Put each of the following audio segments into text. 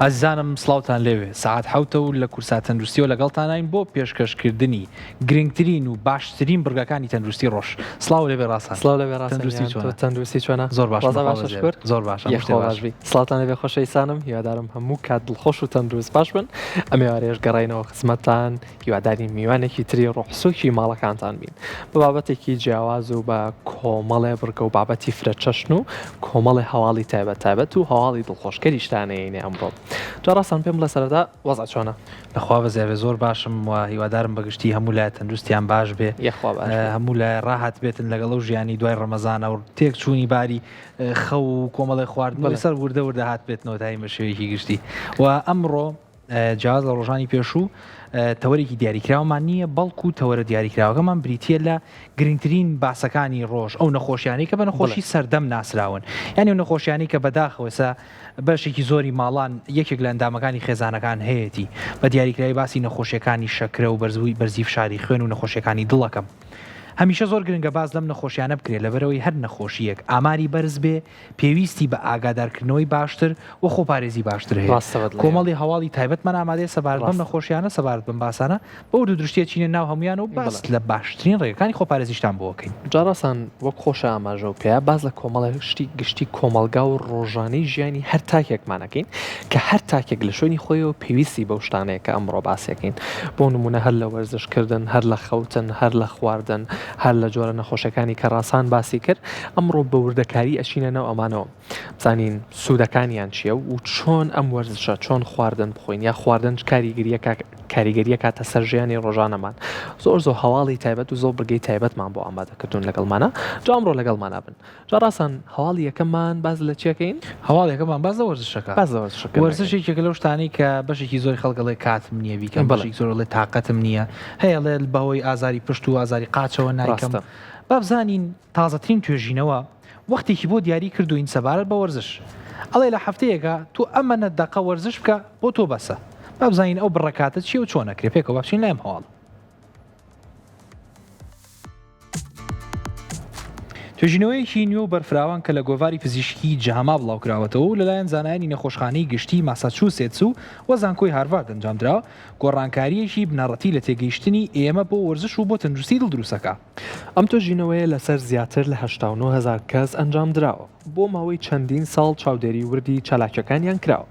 ئازیزانم سڵاوتان لێوێ سەعات حەوتە و لە کورسات تەندروستیەوە لەگەڵتانین بۆ پێشکەشکردنی گرنگترین و باشترین بڕگەکانی تەندروستی ڕۆژ سڵاو لێبێ ڕاستان سڵاو لەبێ ڕاستان تەندروستی گیان. چۆنە؟ تۆ تەندروستی چۆنە زۆر باشم وەزع خوا باشە بەزیاد شکر زۆر باشم هەموو شتێ یەخوا باش باش بی سڵاوتان لێبێ خۆشەویستانم هیوادارم هەموو کات دڵخۆش و تەندروست باش بن ئەم ئێوارەیەش گەڕاینەوە خزمەتتان هیوادارین میوانێکی تری ڕۆحسوکی ماڵەکانتان بین بە بابەتێکی جیاواز و بە کۆمەڵێ بڕگە و بابەتی فرەچەشن و کۆمەڵێ هەواڵی تایبەت تایبەت و هەواڵی دڵخۆشکەریشتان ئەیەینێ ئەمڕۆ. جا ڕاستان پێم بڵێ سەرەتا وەزع چۆنە؟ لەخوا بەزیابێ زۆر باشم و هیوادارم بەگشتی هەموو لایە تەندروستیان باش بێ یەخوا باش بێ. هەموو لایە ڕاهات بێتن لەگەڵ ئەو ژیانی دوای ڕەمەزانە و تێک چوونی باری خەو و کۆمەڵێ خواردن بەڵێ. سەر وردە وردە هات بێتنەوە تایم بە شێوەیەکی گشتی و ئەمڕۆ جیاواز لە ڕۆژانی پێشوو تەوەرێکی دیاریکراومان نییە، بەڵکو تەوەرە دیاریکراوەکەمان بریتییە لە گرنگترین باسەکانی ڕۆژ، ئەو نەخۆشیانەی کە بە نەخۆشی سەردەم ناسراون، یانی ئەو نەخۆشیانەی کە بەداخەوە ئێستا بەشێکی زۆری ماڵان یەکێک لە ئەندامەکانی خێزانەکان هەیەتی، بە دیاریکراوی باسی نەخۆشیەکانی شەکرە و بەرزبووی بەرزی فشاری خوێن و نەخۆشیەکانی دڵ ئەکەم. هەمیشە زۆر گرنگە باس لەم نەخۆشیانە بکرێت لەبەرئەوەی هەر نەخۆشییەک ئاماری بەرز بێ پێویستی بە ئاگادارکردنەوەی باشتر و خۆپارێزی باشتر هەیە. ڕاستە بەدڵیان. کۆمەڵی هەواڵی تایبەتمان ئامادەیە سەبارەت بەم ڕاستە. نەخۆشیانە، سەبارەت بەم باسانە، بە ورد و درشتی ئەچینە ناو هەموویان و باس بەڵێ. لە باشترین ڕێگەکانی خۆپارێزیشتان بۆ ئەکەین. جا ڕاستان وەک خۆشە ئاماژەو پێیا باس لە کۆمەڵێک شتی گشتی کۆمەڵگا و ڕۆژانەی ژیانی هەر تاکێکمان ئەکەین کە هەر تاکێک لە شوێنی خۆیەوە پێویستی بەو شتانەیە کە ئەمڕۆ باسی ئەکەین بۆ نموونە هەر لە وەرزش کردن هەر لە خەوتن هەر لە خواردن هەر لە جۆرە نەخۆشیەکانی کە ڕاسان باسی کرد ئەمڕۆ بە وردەکاری ئەچینە ناو ئەمانەوە بزانین سوودەکانیان چییە و چۆن ئەم وەرزشە چۆن خواردن بخۆین یا خواردن کاریگەریەکە کاریگەریە کاتە سەر ژیانی ڕۆژانەمان زۆر زۆر هەواڵی تایبەت و زۆر بڕگەی تایبەتمان بۆ ئامادەکردون لەگەڵمانە جا ئەمڕۆ لەگەڵمانە بن جا ڕاستان هەواڵی یەکەممان باس لە چیەکەین؟ هەواڵ یەکەممان باس لە وەرزشەکە. باس لە وەرزشەکە وەرزش یەکێکە لەو شتانەی کە بەشێکی زۆری خەڵک ئەڵێ کاتم نییە بیکەم، بەشێکی زۆر ئەڵێ تاقەتم نییە، هەیە ئەڵێ بەهۆی ئازاری پشت و ئازاری قاچەوە نایکەم. ڕاستە. با بزانین تازەترین توێژینەوە وەختێکی بۆ دیاری کردووین سەبارەت بە وەرزش. ئەڵێ لە هەفتەیەکا تۆ ئەمەنە دەقە وەرزش بکە بۆ تۆ بەسە. با بزانین ئەو بڕە کاتە چییە و چۆن ئەکرێ. پێکەوە با بچین لای ئەم هەواڵە. توێژینەوەیەکی نوێ و بەرفراوان کە لە گۆڤاری پزیشکیی جاما بڵاوکراوەتەوە و لەلایەن زانایانی نەخۆشخانەی گشتیی ماساچوسێتس و و زانکۆی هارڤارد ئەنجامدراوە، گۆڕانکارییەکی بنەڕەتی لە تێگەیشتنی ئێمە بۆ وەرزش و بۆ تەندروستیی دڵ دروستدەکا. ئەم توێژینەوەیە لەسەر زیاتر لە 89 هەزار کەس ئەنجامدراوە، بۆ ماوەی چەندین ساڵ چاودێری وردی چالاکییەکانیان کراوە،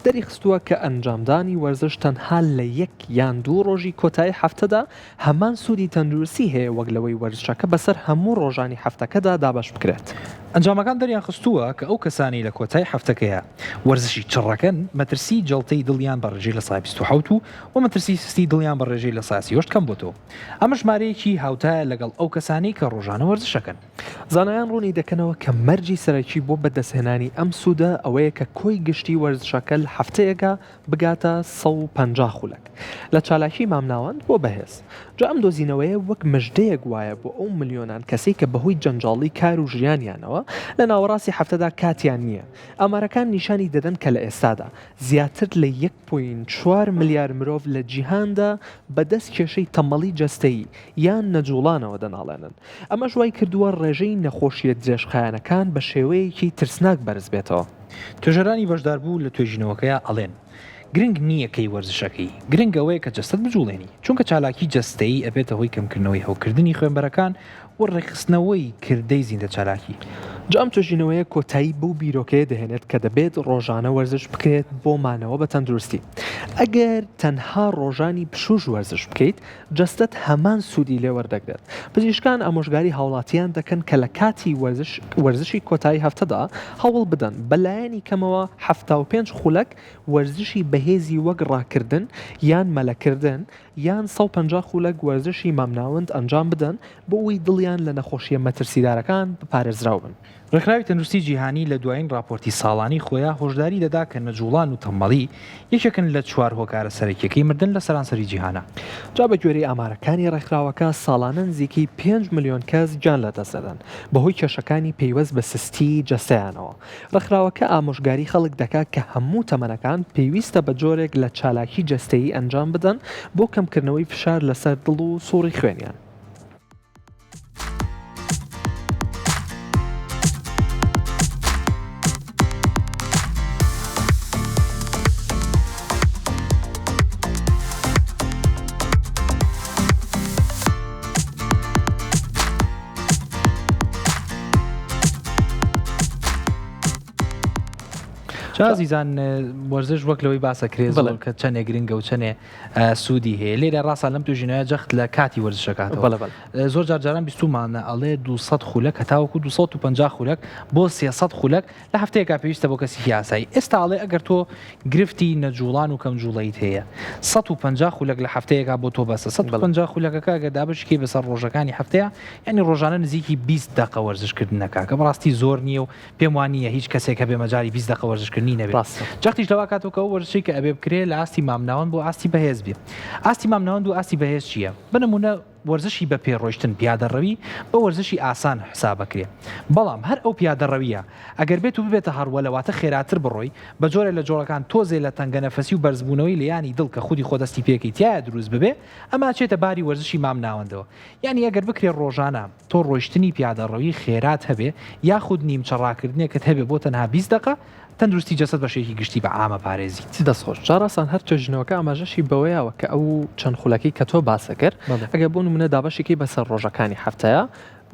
دەریخستووە کە ئەنجامدانی وەرزش تەنها لە یەک یان دوو ڕۆژی کۆتایی هەفتەدا هەمان سوودی تەندروستی هەیە وەک لەوەی وەرزشەکە بەسەر هەموو ڕۆژانی هەفتەکەدا دابەش بکرێت. ئەنجامەکان دەریانخستووە کە ئەو کەسانەی لە کۆتای هەفتەکەیا وەرزشی چڕەکەن مەترسیی جەڵتەی دڵیان بە ڕێژەی 27% و و مەترسیی سستی دڵیان بە ڕێژەی 38% کەم بۆتەوە. ئەمە ژمارەیەکی هاوتایە لەگەڵ ئەو کەسانەی کە ڕۆژانە وەرزشەکەن. زانایان ڕوونی دەکەنەوە کە مەرجی سەرەکی بۆ بەدەستهێنانی ئەم سوودە ئەوەیە کە کۆی گشتی وەرزشەکە لە هەفتەیەکا بگاتە 150 خولەک لە چالاکی مامناوەند بۆ بەهێز. جا ئەم دۆزینەوەیە وەک مژدەیەک وایە بۆ ئەو ملیۆنان کەسەی کە بەهۆی جەنجاڵی کار و ژیانیانەوە لە ناوەڕاستی هەفتەدا کاتیان نییە. ئامارەکان نیشانی دەدەن کە لە ئێستادا زیاتر لە یەک point چوار ملیار مرۆڤ لە جیهاندا بەدەست کێشەی تەمەڵی جەستەیی یان نەجوڵانەوە دەناڵێنن. ئەمەش وای کردووە ڕێژەی نەخۆشییە درێژخایەنەکان بە شێوەیەکی ترسناک بەرزبێتەوە. توێژەرانی بەشداربوو لە توێژینەوەکەیا ئەڵێن، گرنگ نییە کەی وەرزشەکەی، گرنگ ئەوەیە کە جەستەت بجوڵێنی، چونکە چالاکی جەستەیی ئەبێتە هۆی کەمکردنەوەی هەوکردنی خوێنبەرەکان و ڕێکخستنەوەی کردەی زیندەچالاکی. جا ئەم توێژینەوەیە کۆتایی بەو بیرۆکەیە دەهێنێت کە دەبێت ڕۆژانە وەرزش بکرێت بۆ مانەوە بە تەندروستی. ئەگەر تەنها ڕۆژانی پشووش وەرزش بکەیت، جەستەت هەمان سوودی لێ وەردەگرێت. پزیشکان ئامۆژگاری هاوڵاتیان دەکەن کە لە کاتی وەرزشی کۆتایی هەفتەدا هەوڵ بدەن بە لایەنی کەمەوە 75 خولەک وەرزشی بەهێزی وەک ڕاکردن یان مەلەکردن یان 150 خولەک وەرزشی مامناوەند ئەنجام بدەن بۆ ئەوەی دڵیان لە نەخۆشییە مەترسیدارەکان بپارێزراو بن. ڕێکخراوی تەندروستی جیهانی لە دوایین ڕاپۆرتی ساڵانەی خۆیا هۆشداری دەدا کە نەجوڵان و تەمبەڵی یەکێکن لە چوار هۆکارە سەرەکیەکەی مردن لە سەرانسەری جیهانا. جا بە گوێرەی ئامارەکانی ڕێکخراوەکە ساڵانە نزیکەی پێنج ملیۆن کەس گیان لەدەست دەدەن بەهۆی کێشەکانی پەیوەست بە سستیی جەستەیانەوە. ڕێکخراوەکە ئامۆژگاری خەڵک دەکات کە هەموو تەمەنەکان پێویستە بە جۆرێک لە چالاکی جەستەیی ئەنجام بدەن بۆ کەمکردنەوەی فشار لەسەر دڵ و سوڕی خوێنیان. جا ئازیزان وەرزش وەک لەوەی باسە کرێ زۆر کە چەنێ گرنگە و چەنێ سوودی هەیە لێرە ڕاستە لەم توێژینەوەیە جەخت لە کاتی وەرزشەکاتەوە بەڵێ بەڵێ. زۆر جار جاران بیستوومانە ئەڵێ 200 خولەک هەتاوەکو 250 خولەک بۆ 300 خولەک لە هەفتەیەکا پێویستە بۆ کەسێکی ئاسایی ئێستا ئەڵێ ئەگەر تۆ گرفتی نەجوڵان و کەم جوڵەیت هەیە 150 خولەک لە هەفتەیەکا بۆ تۆ بەسە 150 خولەکەکە ئەگەر دابەشی کەی بەسەر ڕۆژەکانی هەفتەیە یانی ڕۆژانە نزیکی 20 دەقە وەرزشکردنەکە کە بەڕاستی زۆر نییە و پێم وا نییە هیچ کەسێک هەبێ مەجالی 20 دەقە وەرزشکردنی نەبێ ڕاستە. جەختیش لەوە کاتەوە کە ئەو وەرزشەی کە ئەبێ بکرێ لە ئاستی مامناوەند بۆ ئاستی بەهێز بێ ئاستی مامناوەند و ئاستی بەهێز چییە؟ بە نموونە وەرزشی بە پێ ڕۆیشتن، پیادەڕەوی، بە وەرزشی ئاسان حساب ئەکرێ. بەڵام هەر ئەو پیادەڕەوییە ئەگەر بێت و ببێتە هەڕوەلە واتە خێراتر بڕۆی، بە جۆرێ لە جۆرەکان تۆزێ لە تەنگەنەفەسی و بەرزبوونەوەی لێیانی دڵ کە خودی خۆ دەستی پێکەی تیایا دروست ببێ، ئەمە ئەچێتە باری وەرزشی مامناوەندەوە. یانی ئەگەر بکرێ ڕۆژانە تۆ ڕۆیشتنی پیادەڕەوی خێرات هەبێ یاخود نیمچە ڕاکردنێکت هەبێ بۆ تەنها 20 دەقە، تەندروستی جەستەت بە شێوەیەکی گشتی بە عام ئەپارێزیت. دەست خۆش. جا ڕاستان هەر توێژینەوەکە ئاماژەشی بەوەیاوە کە ئەو چەند خولەکەی کە تۆ باست کرد ئەگەر بۆ نمونە دابەشی کەی بەسەر ڕۆژەکانی هەفتەیا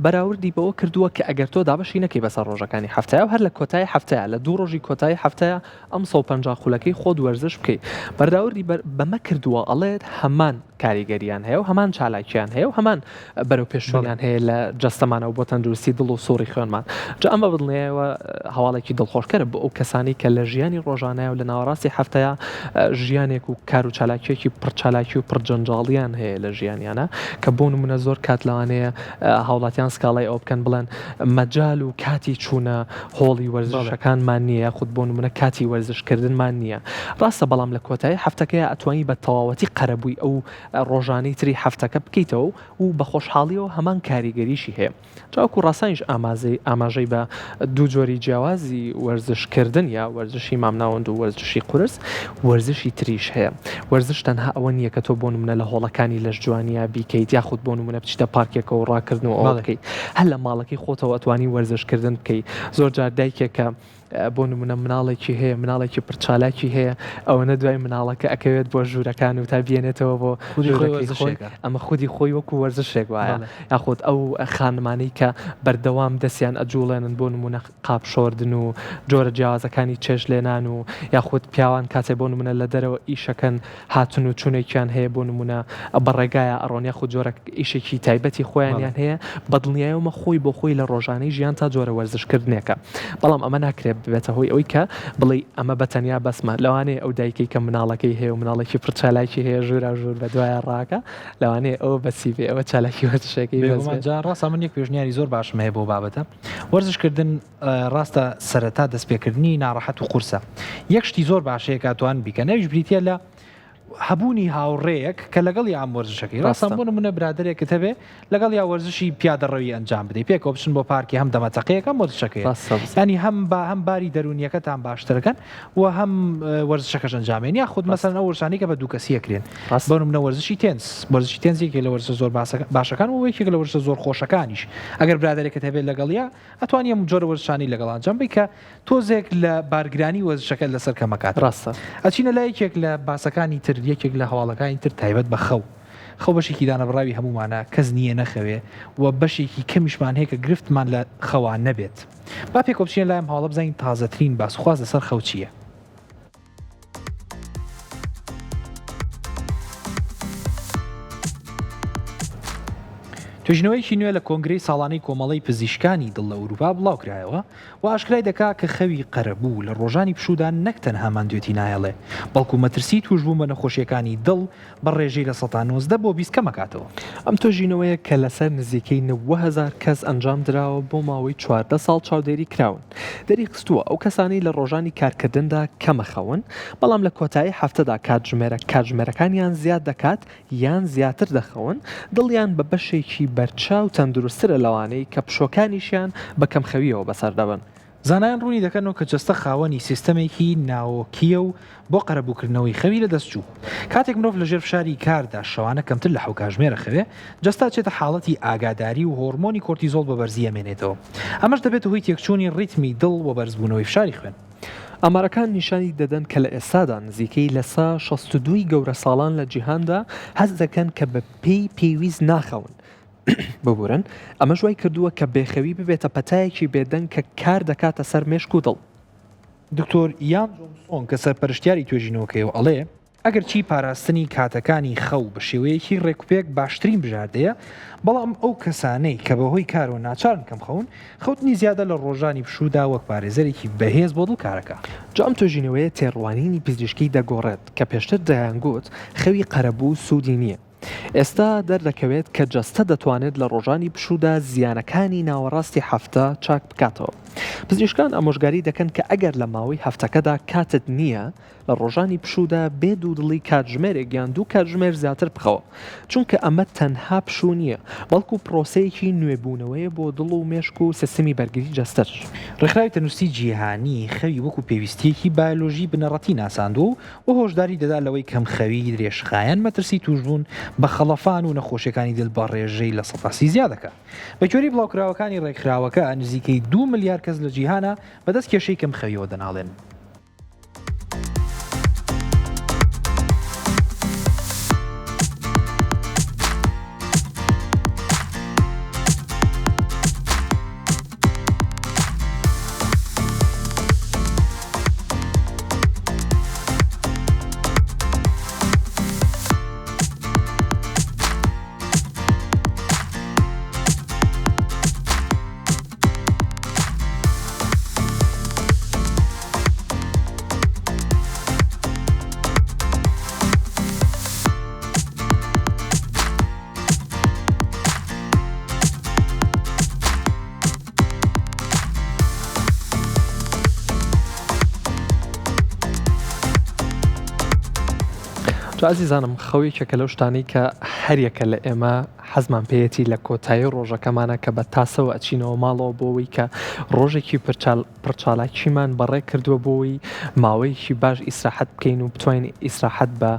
بەراوردی بەوە کردووە کە ئەگەر تۆ دابەشی نەکەی بەسەر ڕۆژەکانی هەفتەیا و هەر لە کۆتایی هەفتەیا لە دوو ڕۆژی کۆتایی هەفتەیا ئەم 150 خولەکەی خۆت وەرزش بکەی بەراوردی بەمە کردووە ئەڵێت هەمان کاریگەریان هەیە و هەمان چالاکیان هەیە و هەمان بەرەو پێشچوونیان هەیە لە جەستەمانەوە بۆ تەندروستی دڵ و سوڕی خوێنمان جا ئەمە بەدڵنیایەوە هەواڵێکی دڵخۆشکەرە بۆ ئەو کەسانی کە لە ژیانی ڕۆژانەیە و لە ناوەڕاستی هەفتەیە ژیانێک و کار و چالاکیەکی پڕچالاکی و پڕجەنجاڵیان هەیە لە ژیانیانە کە بۆ نمونە زۆر کات لەوانەیە هاوڵاتیان سکاڵای ئەوە بکەن بڵێن مەجال و کاتی چوونە هۆڵی وەرزشەکانمان نییە یاخود بۆ نمونە کاتی وەرزشکردنمان نییە ڕاستە بەڵام لە کۆتایی هەفتەکەیا ئەتوانی بە تەواوەتی قەرەبووی ئەو ڕۆژانەی تری هەفتەکە بکەیتەوە و بە خۆشحاڵیەوە هەمان کاریگەریشی هەیە جاوەکو ڕاسانیش ئامازەی ئاماژەی بە دوو جۆری جیاوازی وەرزشکردن یا وەرزشی مامناوەند و وەرزشی قورس وەرزشی تریش هەیە وەرزش تەنها ئەوە نییە کە تۆ بۆ نمونە لە هۆڵەکانی لەشجوانیا بیکەیت یاخود بۆ نمونە بچیتە پارکێکەوە و ڕاکردن و ئەوە بکەیت هەر لە ماڵەکەی خۆتەوە ئەتوانی وەرزشکردن بکەیت زۆر جار دایکێک کە بۆ نمونە مناڵێکی هەیە مناڵێکی پرچالاکی هەیە ئەوەنە دوای مناڵەکە ئەکەوێت بۆ ژوورەکان و تا بێنێتەوە بۆ ژوورەکەی خۆی ئەمە خودی خۆی وەکو وەرزشێک وایە یاخود ئەو خانمانەی کە بەردەوام دەستیان ئەجوڵێنن بۆ نمونە قاپ شۆردن و جۆرە جیاوازەکانی چێژ لێنان و یاخود پیاوان کاتێ بۆ نمونە لە دەرەوە ئیشەکەن هاتن و چونێکیان هەیە بۆ نمونە بە ڕێگایا ئەڕۆن یاخود جۆرە ئیشێکی تایبەتی خۆیانیان هەیە بە دڵنیایەوە خۆی بۆ خۆی لە ڕۆژانەی ژیان تا جۆرە وەرزشکردنێکە بەڵام ئەمە ناکرێت ببێتە هۆی ئەوی کە بڵێی ئەمە بە تەنیا بەسمە لەوانەیە ئەو دایکەی کە مناڵەکەی هەیە و مناڵێکی پڕ چالاکی هەیە ژوورا ژوور بە دوایە ڕاکە لەوانەیە ئەوە بەسی بێ ئەوە چالاکی وەرزشەکەی بەس بێگومان بێ. جا ڕاستە من یەک پێشنیاری زۆر باشم هەیە بۆ بابەتە وەرزشکردن ڕاستە سەرەتا دەستپێکردنی ناڕەحەت و قورسە یەک شتی زۆر باش هەیە کە ئەتوان بیکەن ئەویش بریتیە لە هەبوونی هاوڕێیەک کە لەگەڵی ئەم وەرزشەکەی ڕاستە ڕاستە. بۆ نمونە برادەرێکت هەبێ لەگەڵ یا وەرزشی پیادەڕەوی ئەنجام بدەی پێکەوە بچن بۆ پارکی هەم دەمەتەقەیەک هەم وەرزشەکەیە ڕاستە ینی هەم با هەم باری دەروونیەکەتان باشترەکەن و هەم وەرزشەکەش ئەنجامێن یاخود ڕاستە مەسەلەن ئەو وەرزشانەی کە بە دوو کەسی ئەکرێن ڕاستە بۆ نمونە وەرزشی تێنس وەرزشی تێنس یەکێک لە وەرزشە زۆر باسەکە باشەکان و یەکێک لە وەرزشە زۆر خۆشەکانیش ئەگەر برادەرێکت هەبێت لەگەڵیا ئەتوانی ئەم جۆرە وەرزشانەی لەگەڵ ئەنجام بەی کە تۆزێک لە بارگرانی وەرزشەکەت لەسەر کەمەکاتەوە. ڕاستە. ئەچینە لای یەکێک لە باسەکانی تر، یەکێک لە هەواڵەکانی تر تایبەت بە خەو. خەو بەشێکی دانەبڕاوی هەموومانە، کەس نییە نەخەوێ و بەشێکی کەمیشمان هەیە کە گرفتمان لە خەوا نەبێت. با پێکەوە بچینە لای ئەم هەواڵە بزانین تازەترین باسوخواس لەسەر خەو چییە؟ توێژینەوەیەکی نوێ لە کۆنگرەی ساڵانەی کۆمەڵەی پزیشکانی دڵ لە ئەوروپا بڵاوکرایەوە و ئاشکرای دەکا کە خەوی قەرەبوو لە ڕۆژانی پشوودا نەک تەنها ماندوێتی نایەڵێ، بەڵکو مەترسی تووشبوون بە نەخۆشییەکانی دڵ بە ڕێژەی 19% بۆ 20 کەمەکاتەوە. ئەم توێژینەوەیە کە لەسەر نزیکەی 9000 کەس ئەنجامدراوە بۆ ماوەی 14 ساڵ چاودێری کراون، دەریخستووە ئەو کەسانەی لە ڕۆژانی کارکردندا کەمەخەون، بەڵام لە کۆتایی هەفتەدا کاتژمێرە کاتژمێرەکانیان زیاد دەکات یان زیاتر دەخەون، دڵیان بە بەشێکی بەرچاو تەندروستترە لەوانەی کە پشووەکانیشیان بە کەمخەوییەوە بەسەر دەبەن. زانایان ڕوونی دەکەنەوە کە جەستە خاوەنی سیستەمێکی ناوۆکییە و بۆ قەرەبووکردنەوەی خەوی لەدەستچوو. کاتێک مرۆڤ لەژێر فشاری کاردا شەوانە کەمتر لە حەو کاژمێر ئەخەوێ، جەستە ئەچێتە حاڵەتی ئاگاداری و هۆڕمۆنی کۆرتیزۆڵ بە بەرزی ئەمێنێتەوە. ئەمەش دەبێتە هۆی تێکچوونی ڕیتمی دڵ و بەرزبوونەوەی فشاری خوێن. ئامارەکان نیشانی دەدەن کە لە ئێستادا نزیکەی لەسا 62 ی گەورەساڵان لە جیهاندا هەست دەکەن کە بە پێی پێویست ناخەون، ببورن، ئەمەش وای کردووە کە بێخەوی ببێتە پەتایەکی بێدەنگ کە کار دەکاتە سەر مێشک و دڵ. دکتۆر یان جۆنسۆن کە سەرپەرشتیاری توێژینەوەکەیە و ئەڵێ، ئەگەرچی پاراستنی کاتەکانی خەو بە شێوەیەکی ڕێکوپێک باشترین بژاردەیە، بەڵام ئەو کەسانەی کە بەهۆی کارەوە ناچارن کەم خەون، خەوتنی زیادە لە ڕۆژانی پشوودا وەک پارێزەرێکی بەهێز بۆ دڵ کارەکا. جا ئەم توێژینەوەیە تێڕوانینی پزیشکی دەگۆڕێت کە پێشتر دەیانگوت خەوی قەرەبوو سوودی نییە. ئێستا دەردەکەوێت کە جەستە دەتوانێت لە ڕۆژانی پشوودا زیانەکانی ناوەڕاستی هەفتە چاک بکاتەوە. پزیشکان ئامۆژگاری دەکەن کە ئەگەر لە ماوەی هەفتەکەدا کاتت نییە، لە ڕۆژانی پشوودا بێ دوودڵی کاتژمێرێک یان دوو کاتژمێر زیاتر بخەوە، چونکە ئەمە تەنها پشوو نییە، بەڵکو پرۆسەیەکی نوێبوونەوەیە بۆ دڵ و مێشک و سیستمی بەرگری جەستەش. ڕێکخراوی تەندروستی جیهانی خەوی وەکو پێویستییەکی بایۆلۆژی بنەڕەتی ناساندووە و و هۆشداری دەدات لەوەی کەمخەویی درێژخایەن مەترسی تووشبوون بە خەڵەفان و نەخۆشیەکانی دل بە ڕێژەی 30% زیاد دەکات. بەگوێرەی بڵاوکراوەکانی ڕێکخراوەکە، نزیکەی دوو ملیار کەس لە جیهانا بەدەست کێشەی کەمخەویەوە دەناڵێنن. جا ئازیزانم خەو یەکێکە لەو شتانەی کە هەریەکە لە ئێمە حەزمان پێیەتی لە کۆتایی ڕۆژەکەمانە کە بە تاسەوە ئەچینەوە ماڵەوە بۆەوەی کە ڕۆژێکی پڕچالاکیمان بەڕێ کردووە بۆی ماوەیەکی باش ئیسراحەت بکەین و بتوانین ئیسراحەت بە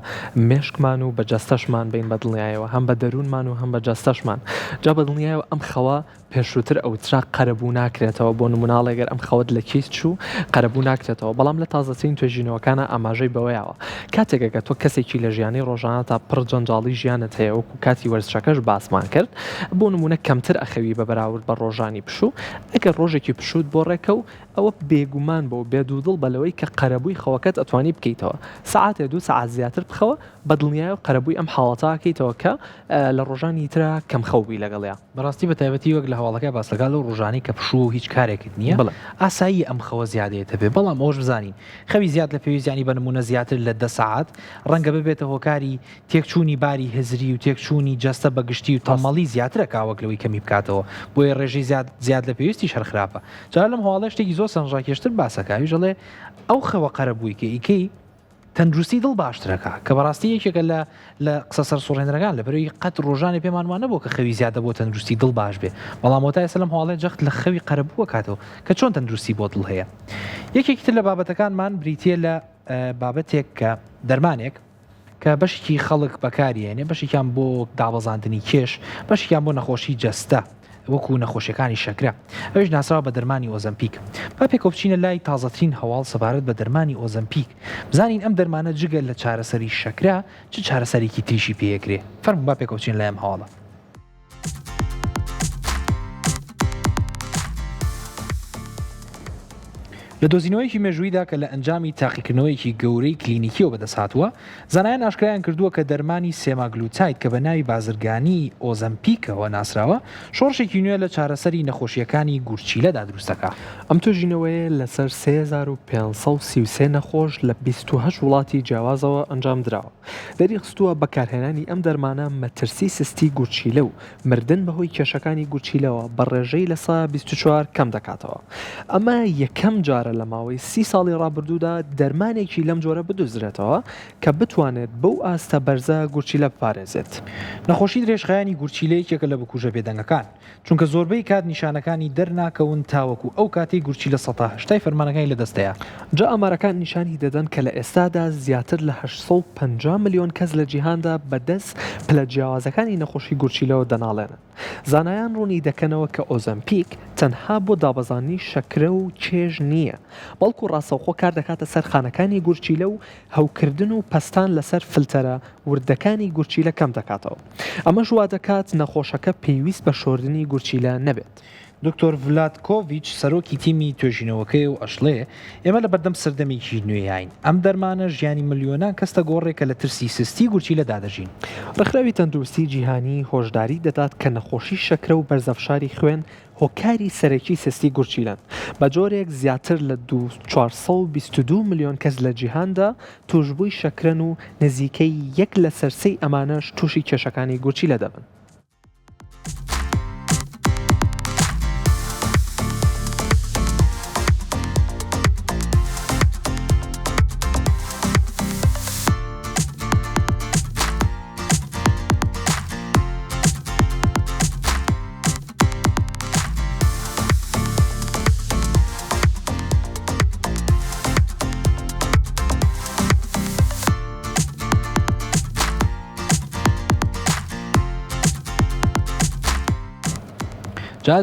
مێشکمان و بە جەستەشمان بین بە دڵنیایەوە هەم بە دەروونمان و هەم بە جەستەشمان جا بە دڵنیایەوە ئەم خەوە پێشووتر ئەوترا قەرەبوو ناکرێتەوە، بۆ نموونە ئەڵێ گەر ئەم خەوەت لە کیس چوو قەرەبوو ناکرێتەوە، بەڵام لە تازەترین توێژینەوەکانا ئاماژەی بەوەیاوە کاتێک ئەگەر تۆ کەسێکی لە ژیانی ڕۆژانەتا پڕ جەنجاڵی ژیانت هەیە وەکو کاتی وەرزشەکەش باسمان کرد بۆ نموونە کەمتر ئەخەوی بە بەراورد بە ڕۆژانی پشوو ئەگەر ڕۆژێکی پشووت بۆ ڕێکەو ئەوە بێگومان بە و بێ دوودڵ بە لەوەی کە قەرەبووی خەوەکەت ئەتوانی بکەیتەوە سەعاتێ دوو سەعات زیاتر بخەوە بە دڵنیایەوە قەرەبووی ئەم حاڵەتە ئەکەیتەوە کە لە ڕۆژانی ترا کەم خەو بووی لەگەڵیا. بەڕاستی بە تایبەتی وەک لە هەواڵەکە باس دەکات لەو ڕۆژانەی کە پشووە و هیچ کارێکت نییە بەڵێ. ئاساییە ئەم خەوە زیادەیەت هەبێ بەڵام ئەوەش بزانین خەوی زیاد لە پێویست یانی بە نموونە زیاتر لە دە سەعات ڕەنگە ببێتە هۆکاری تێکچوونی باری هزری و تێکچوونی جەستە بە گشتی و ڕاستە. تەمەڵی زیاتر ئەکا وەک لەوەی کەمی بکاتەوە بۆیە ڕێژەی زیاد زیاد لە پێویستیش هەر خراپە جا لەم هەواڵە شتێکی زۆر سەرنجڕاکێشتر باس ئەکا ئەویش ئەڵێ ئەو خەوە قەرەبووی کە ئیکەی تەندروستی دڵ باشترەکا کە بەڕاستی یەکێکە لە لە قسە سەرسوڕهێنەرەکان لەبەرئەوەی قەت ڕۆژانێ پێمان وا نەبووە کە خەوی زیادە بۆ تەندروستی دڵ باش بێ بەڵام وەتا ئێستا لەم هەواڵەیە جەخت لە خەوی قەرەبوو ئەکاتەوە کە چۆن تەندروستی بۆ دڵ هەیە یەکێکی تر لە بابەتەکانمان بریتییە لە بابەتێک کە دەرمانێک کە بەشێکی خەڵک بەکاریێنێ بەشێکیان بۆ دابەزاندنی کێش بەشێکیان بۆ نەخۆشی جەستە وەکو نەخۆشیەکانی شەکرە، ئەویش ناسراوە بە دەرمانی ئۆزەمپیک. با پێکەوە بچینە لای تازەترین هەواڵ سەبارەت بە دەرمانی ئۆزەمپیک، بزانین ئەم دەرمانە جگە لە چارەسەری شەکرە چ چارەسەرێکی تریشی پێ ئەکرێ. فەرموون با پێکەوە بچینە لای ئەم هەواڵە. لە دۆزینەوەیەکی مێژوویدا کە لە ئەنجامی تاقیکردنەوەیەکی گەورەی کلینیکیەوە بەدەست هاتووە، زانایان ئاشکرایان کردووە کە دەرمانی سێماگلوتاید کە بە ناوی بازرگانیی ئۆزەمپیکەوە ناسراوە، شۆڕشێکی نوێ لە چارەسەری نەخۆشییەکانی گورچیلەدا دروست دەکات. ئەم توێژینەوەیە لەسەر 3533 نەخۆش لە 28 وڵاتی جیاوازەوە ئەنجامدراوە، دەریخستووە بەکارهێنانی ئەم دەرمانە مەترسی سستی گورچیلە و مردن بەهۆی کێشەکانی گورچیلەوە بە ڕێژەی 24% کەمدەکاتەوە. ئەمە یەکەم جارە لە ماوەی سی ساڵی ڕابردوودا دەرمانێکی لەم جۆرە بدۆزرێتەوە کە بتوانێت بەو ئاستە بەرزە گورچیلە بپارێزێت. نەخۆشی درێژخایەنی گورچیلە یەکێکە لە بکوژە بێدەنگەکان، چونکە زۆربەی کات نیشانەکانی دەرناکەون تاوەکو ئەو کاتەی گورچیلە سەتا هەشتای فەرمانەکانی لەدەست دەیا. جا ئامارەکان نیشانی دەدەن کە لە ئێستادا زیاتر لە 850 ملیۆن کەس لە جیهاندا بەدەست پلە جیاوازەکانی نەخۆشی گورچیلەوە دەناڵێنن. زانایان ڕوونی دەکەنەوە کە ئۆزەمپیک تەنها بۆ دابەزاندنی شەکرە و چێژ نییە، بەڵکو ڕاستەوخۆ کاردەکاتە سەر خانەکانی گورچیلە و هەوکردن و پەستان لەسەر فلتەرە وردەکانی گورچیلە کەمدەکاتەوە، ئەمەش وادەکات نەخۆشەکە پێویست بە شۆردنی گورچیلە نەبێت. دکتۆر ڤلادکۆڤیچ سەرۆکی تیمی توێژینەوەکەیە و ئەشڵێ، ئێمە لەبەردەم سەردەمێکی نوێیاین، ئەم دەرمانە ژیانی ملیۆنان کەس دەگۆڕێ کە لە ترسی سستی گورچیلەدا دەژین. ڕێکخراوی تەندروستی جیهانی هۆشداری دەدات کە نەخۆشی شەکرە و بەرزەفشاری خوێن هۆکاری سەرەکی سستی گورچیلەن، بە جۆرێک زیاتر لە 422 ملیۆن کەس لە جیهاندا تووشبووی شەکرەن و نزیکەی یەک لەسەر سێی ئەمانەش تووشی کێشەکانی گورچیلە دەبن. جا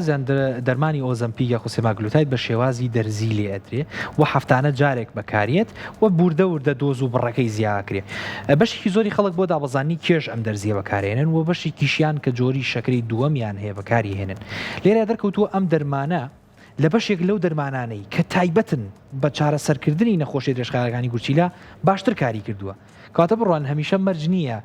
دەرمانی ئۆزەمپیک یاخود سێماگلوتاید بە شێوازی دەرزی لێ ئەدرێ و هەفتانە جارێک بەکاریەت و بوردە وردە دۆز و بڕەکەی زیاکرێ بەشێکی زۆری خەڵک بۆ دابەزاندنی کێش ئەم دەرزیە بەکارێنن و بەشێکیشیان کە جۆری شەکرەی دووەمیان هەیە بەکاری هێنن لێرە دەرکەوتووە ئەم دەرمانە لە بەشێک لەو دەرمانانەی کە تایبەتن بە چارەسەرکردنی نەخۆشیە درێژخایەنەکانی گورچیلە باشتر کاری کردووە. کەواتە بڕوان هەمیشە مەرج نییە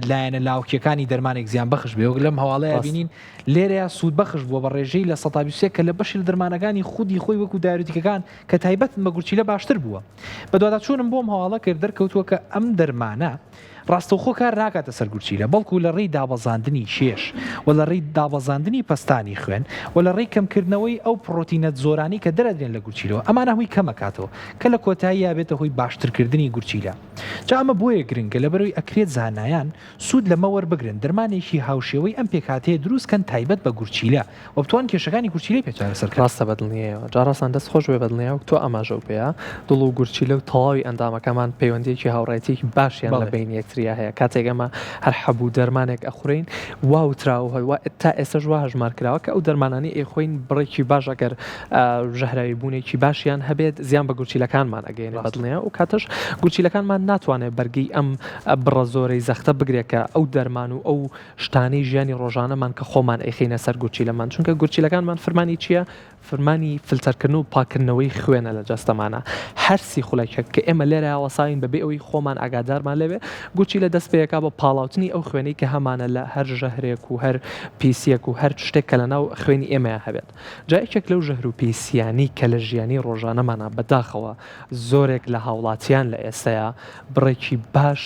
لایەنە لاوکیەکانی دەرمانێک زیان بەخش بێ وەک لەم هەواڵەیە بینین لێرەیە سوود بەخش بووە بە ڕێژەی 23% کە لە بەشی لە دەرمانەکانی خودی خۆی وەکو دایورتیکەکان کە تایبەتن بە گورچیلە باشتر بووە. بەدواداچوونم بۆم هەواڵە کرد دەرکەوتووە کە ئەم دەرمانە ڕاستەوخۆ کار ناکاتە سەر گورچیلە، بەڵکو لە ڕێی دابەزاندنی کێش و لە ڕێی دابەزاندنی پەستانی خوێن و لە ڕێی کەمکردنەوەی ئەو پڕۆتینە زۆرانەی کە دەرئەدرێن لە گورچیلەوە ئەمانە هەمووی کەمەکاتەوە کە لە کۆتاییا بێتە هۆی باشترکردنی گورچیلە. جا ئەمە بۆیە گرنگە لەبەرئەوەی ئەکرێت زانایان سوود لەمە وەربگرن دەرمانێکی هاوشێوەی ئەم پێکهاتەیە دروست کەن تایبەت بە گورچیلە و بتوان کێشەکانی گورچیلەی پێ چارەسەر کەن. ڕاستە بەدڵنیایەوە. جا ڕاستان دەست خۆش بێ بەدڵنیایەوە وەک تۆ ئاماژەو پێیا دڵ و گورچیلە و تەواوی ئەندامەکەمان پەیوەندیەکی هاوڕێیەتیەکی باشیان لە بەین یەکتریا هەیە کاتێک ئێمە هەر حەب و دەرمانێک ئەخورین وا وتراوە هەر وا تا ئێستەش وا هەژمار کراوە کە ئەو دەرمانانەی ئەیخۆین بڕێکی باش ئەگەر ژەهراوی بوونێکی باشیان هەبێت زیان بە گورچیلەکانمان ئەگەیەنێ بەدڵنیایەوە ئەو کاتەش گورچیلەکانمان ناتوانێت بەرگەی ئەم بڕە زۆرەی زەختە بگرێت کە ئەو دەرمان و ئەو شتانەی ژیانی ڕۆژانەمان کە خۆمان ئەیخەینە سەر گورچیلەمان چونکە گورچیلەکانمان فرمانی چییە؟ فرمانی فلتەرکردن و پاککردنەوەی خوێنە لە جەستەمانا هەر سی خولەکێک کە ئێمە لێرە وەساوین بەبێ ئەوەی خۆمان ئاگادارمان لێبێ گورچیلە دەست پێ ئەکا بە پاڵاوتنی ئەو خوێنەی کە هەمانە لە هەر ژەهرێک و هەر پیسیەک و هەر شتێک کە لەناو خوێنی ئێمەیا هەبێت جا یەکێک لەو ژەهر و پیسیانەی کە لە ژیانی ڕۆژانەمانا بەداخەوە زۆرێک لە هاوڵاتیان لە ئێستەیا بڕێکی باش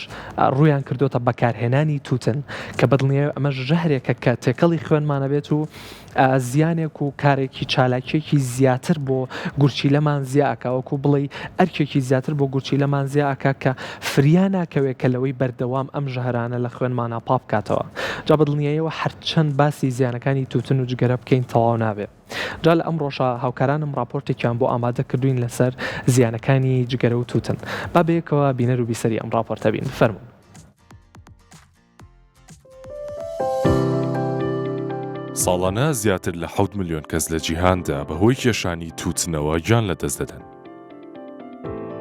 ڕوویان کردۆتە بەکارهێنانی تووتن کە بەدڵنیایەوە ئەمەش ژەهرێکە کە تێکەڵی خوێنمان ئەبێت و زیانێک و کارێکی چالاکیەکی زیاتر بۆ گورچیلەمان زیا ئەکا وەکو بڵێی ئەرکێکی زیاتر بۆ گورچیلەمان زیا ئەکا کە فریا ناکەوێ کە لەوەی بەردەوام ئەم ژەهرانە لە خوێنمانا پاک بکاتەوە جا بەدڵنیایەوە هەرچەند باسی زیانەکانی تووتن و جگەرە بکەین تەواو نابێ. جا لە ئەمڕۆشا هاوکارانم ڕاپۆرتێکیان بۆ ئامادە کردووین لەسەر زیانەکانی جگەرە و تووتن. با بەیەکەوە بینەر و بیسەری ئەم ڕاپۆرتە بین. فەرموون. ساڵانە زیاتر لە حەوت ملیۆن کەس لە جیهاندا بەهۆی کێشانی تووتنەوە گیان لەدەست دەدەن.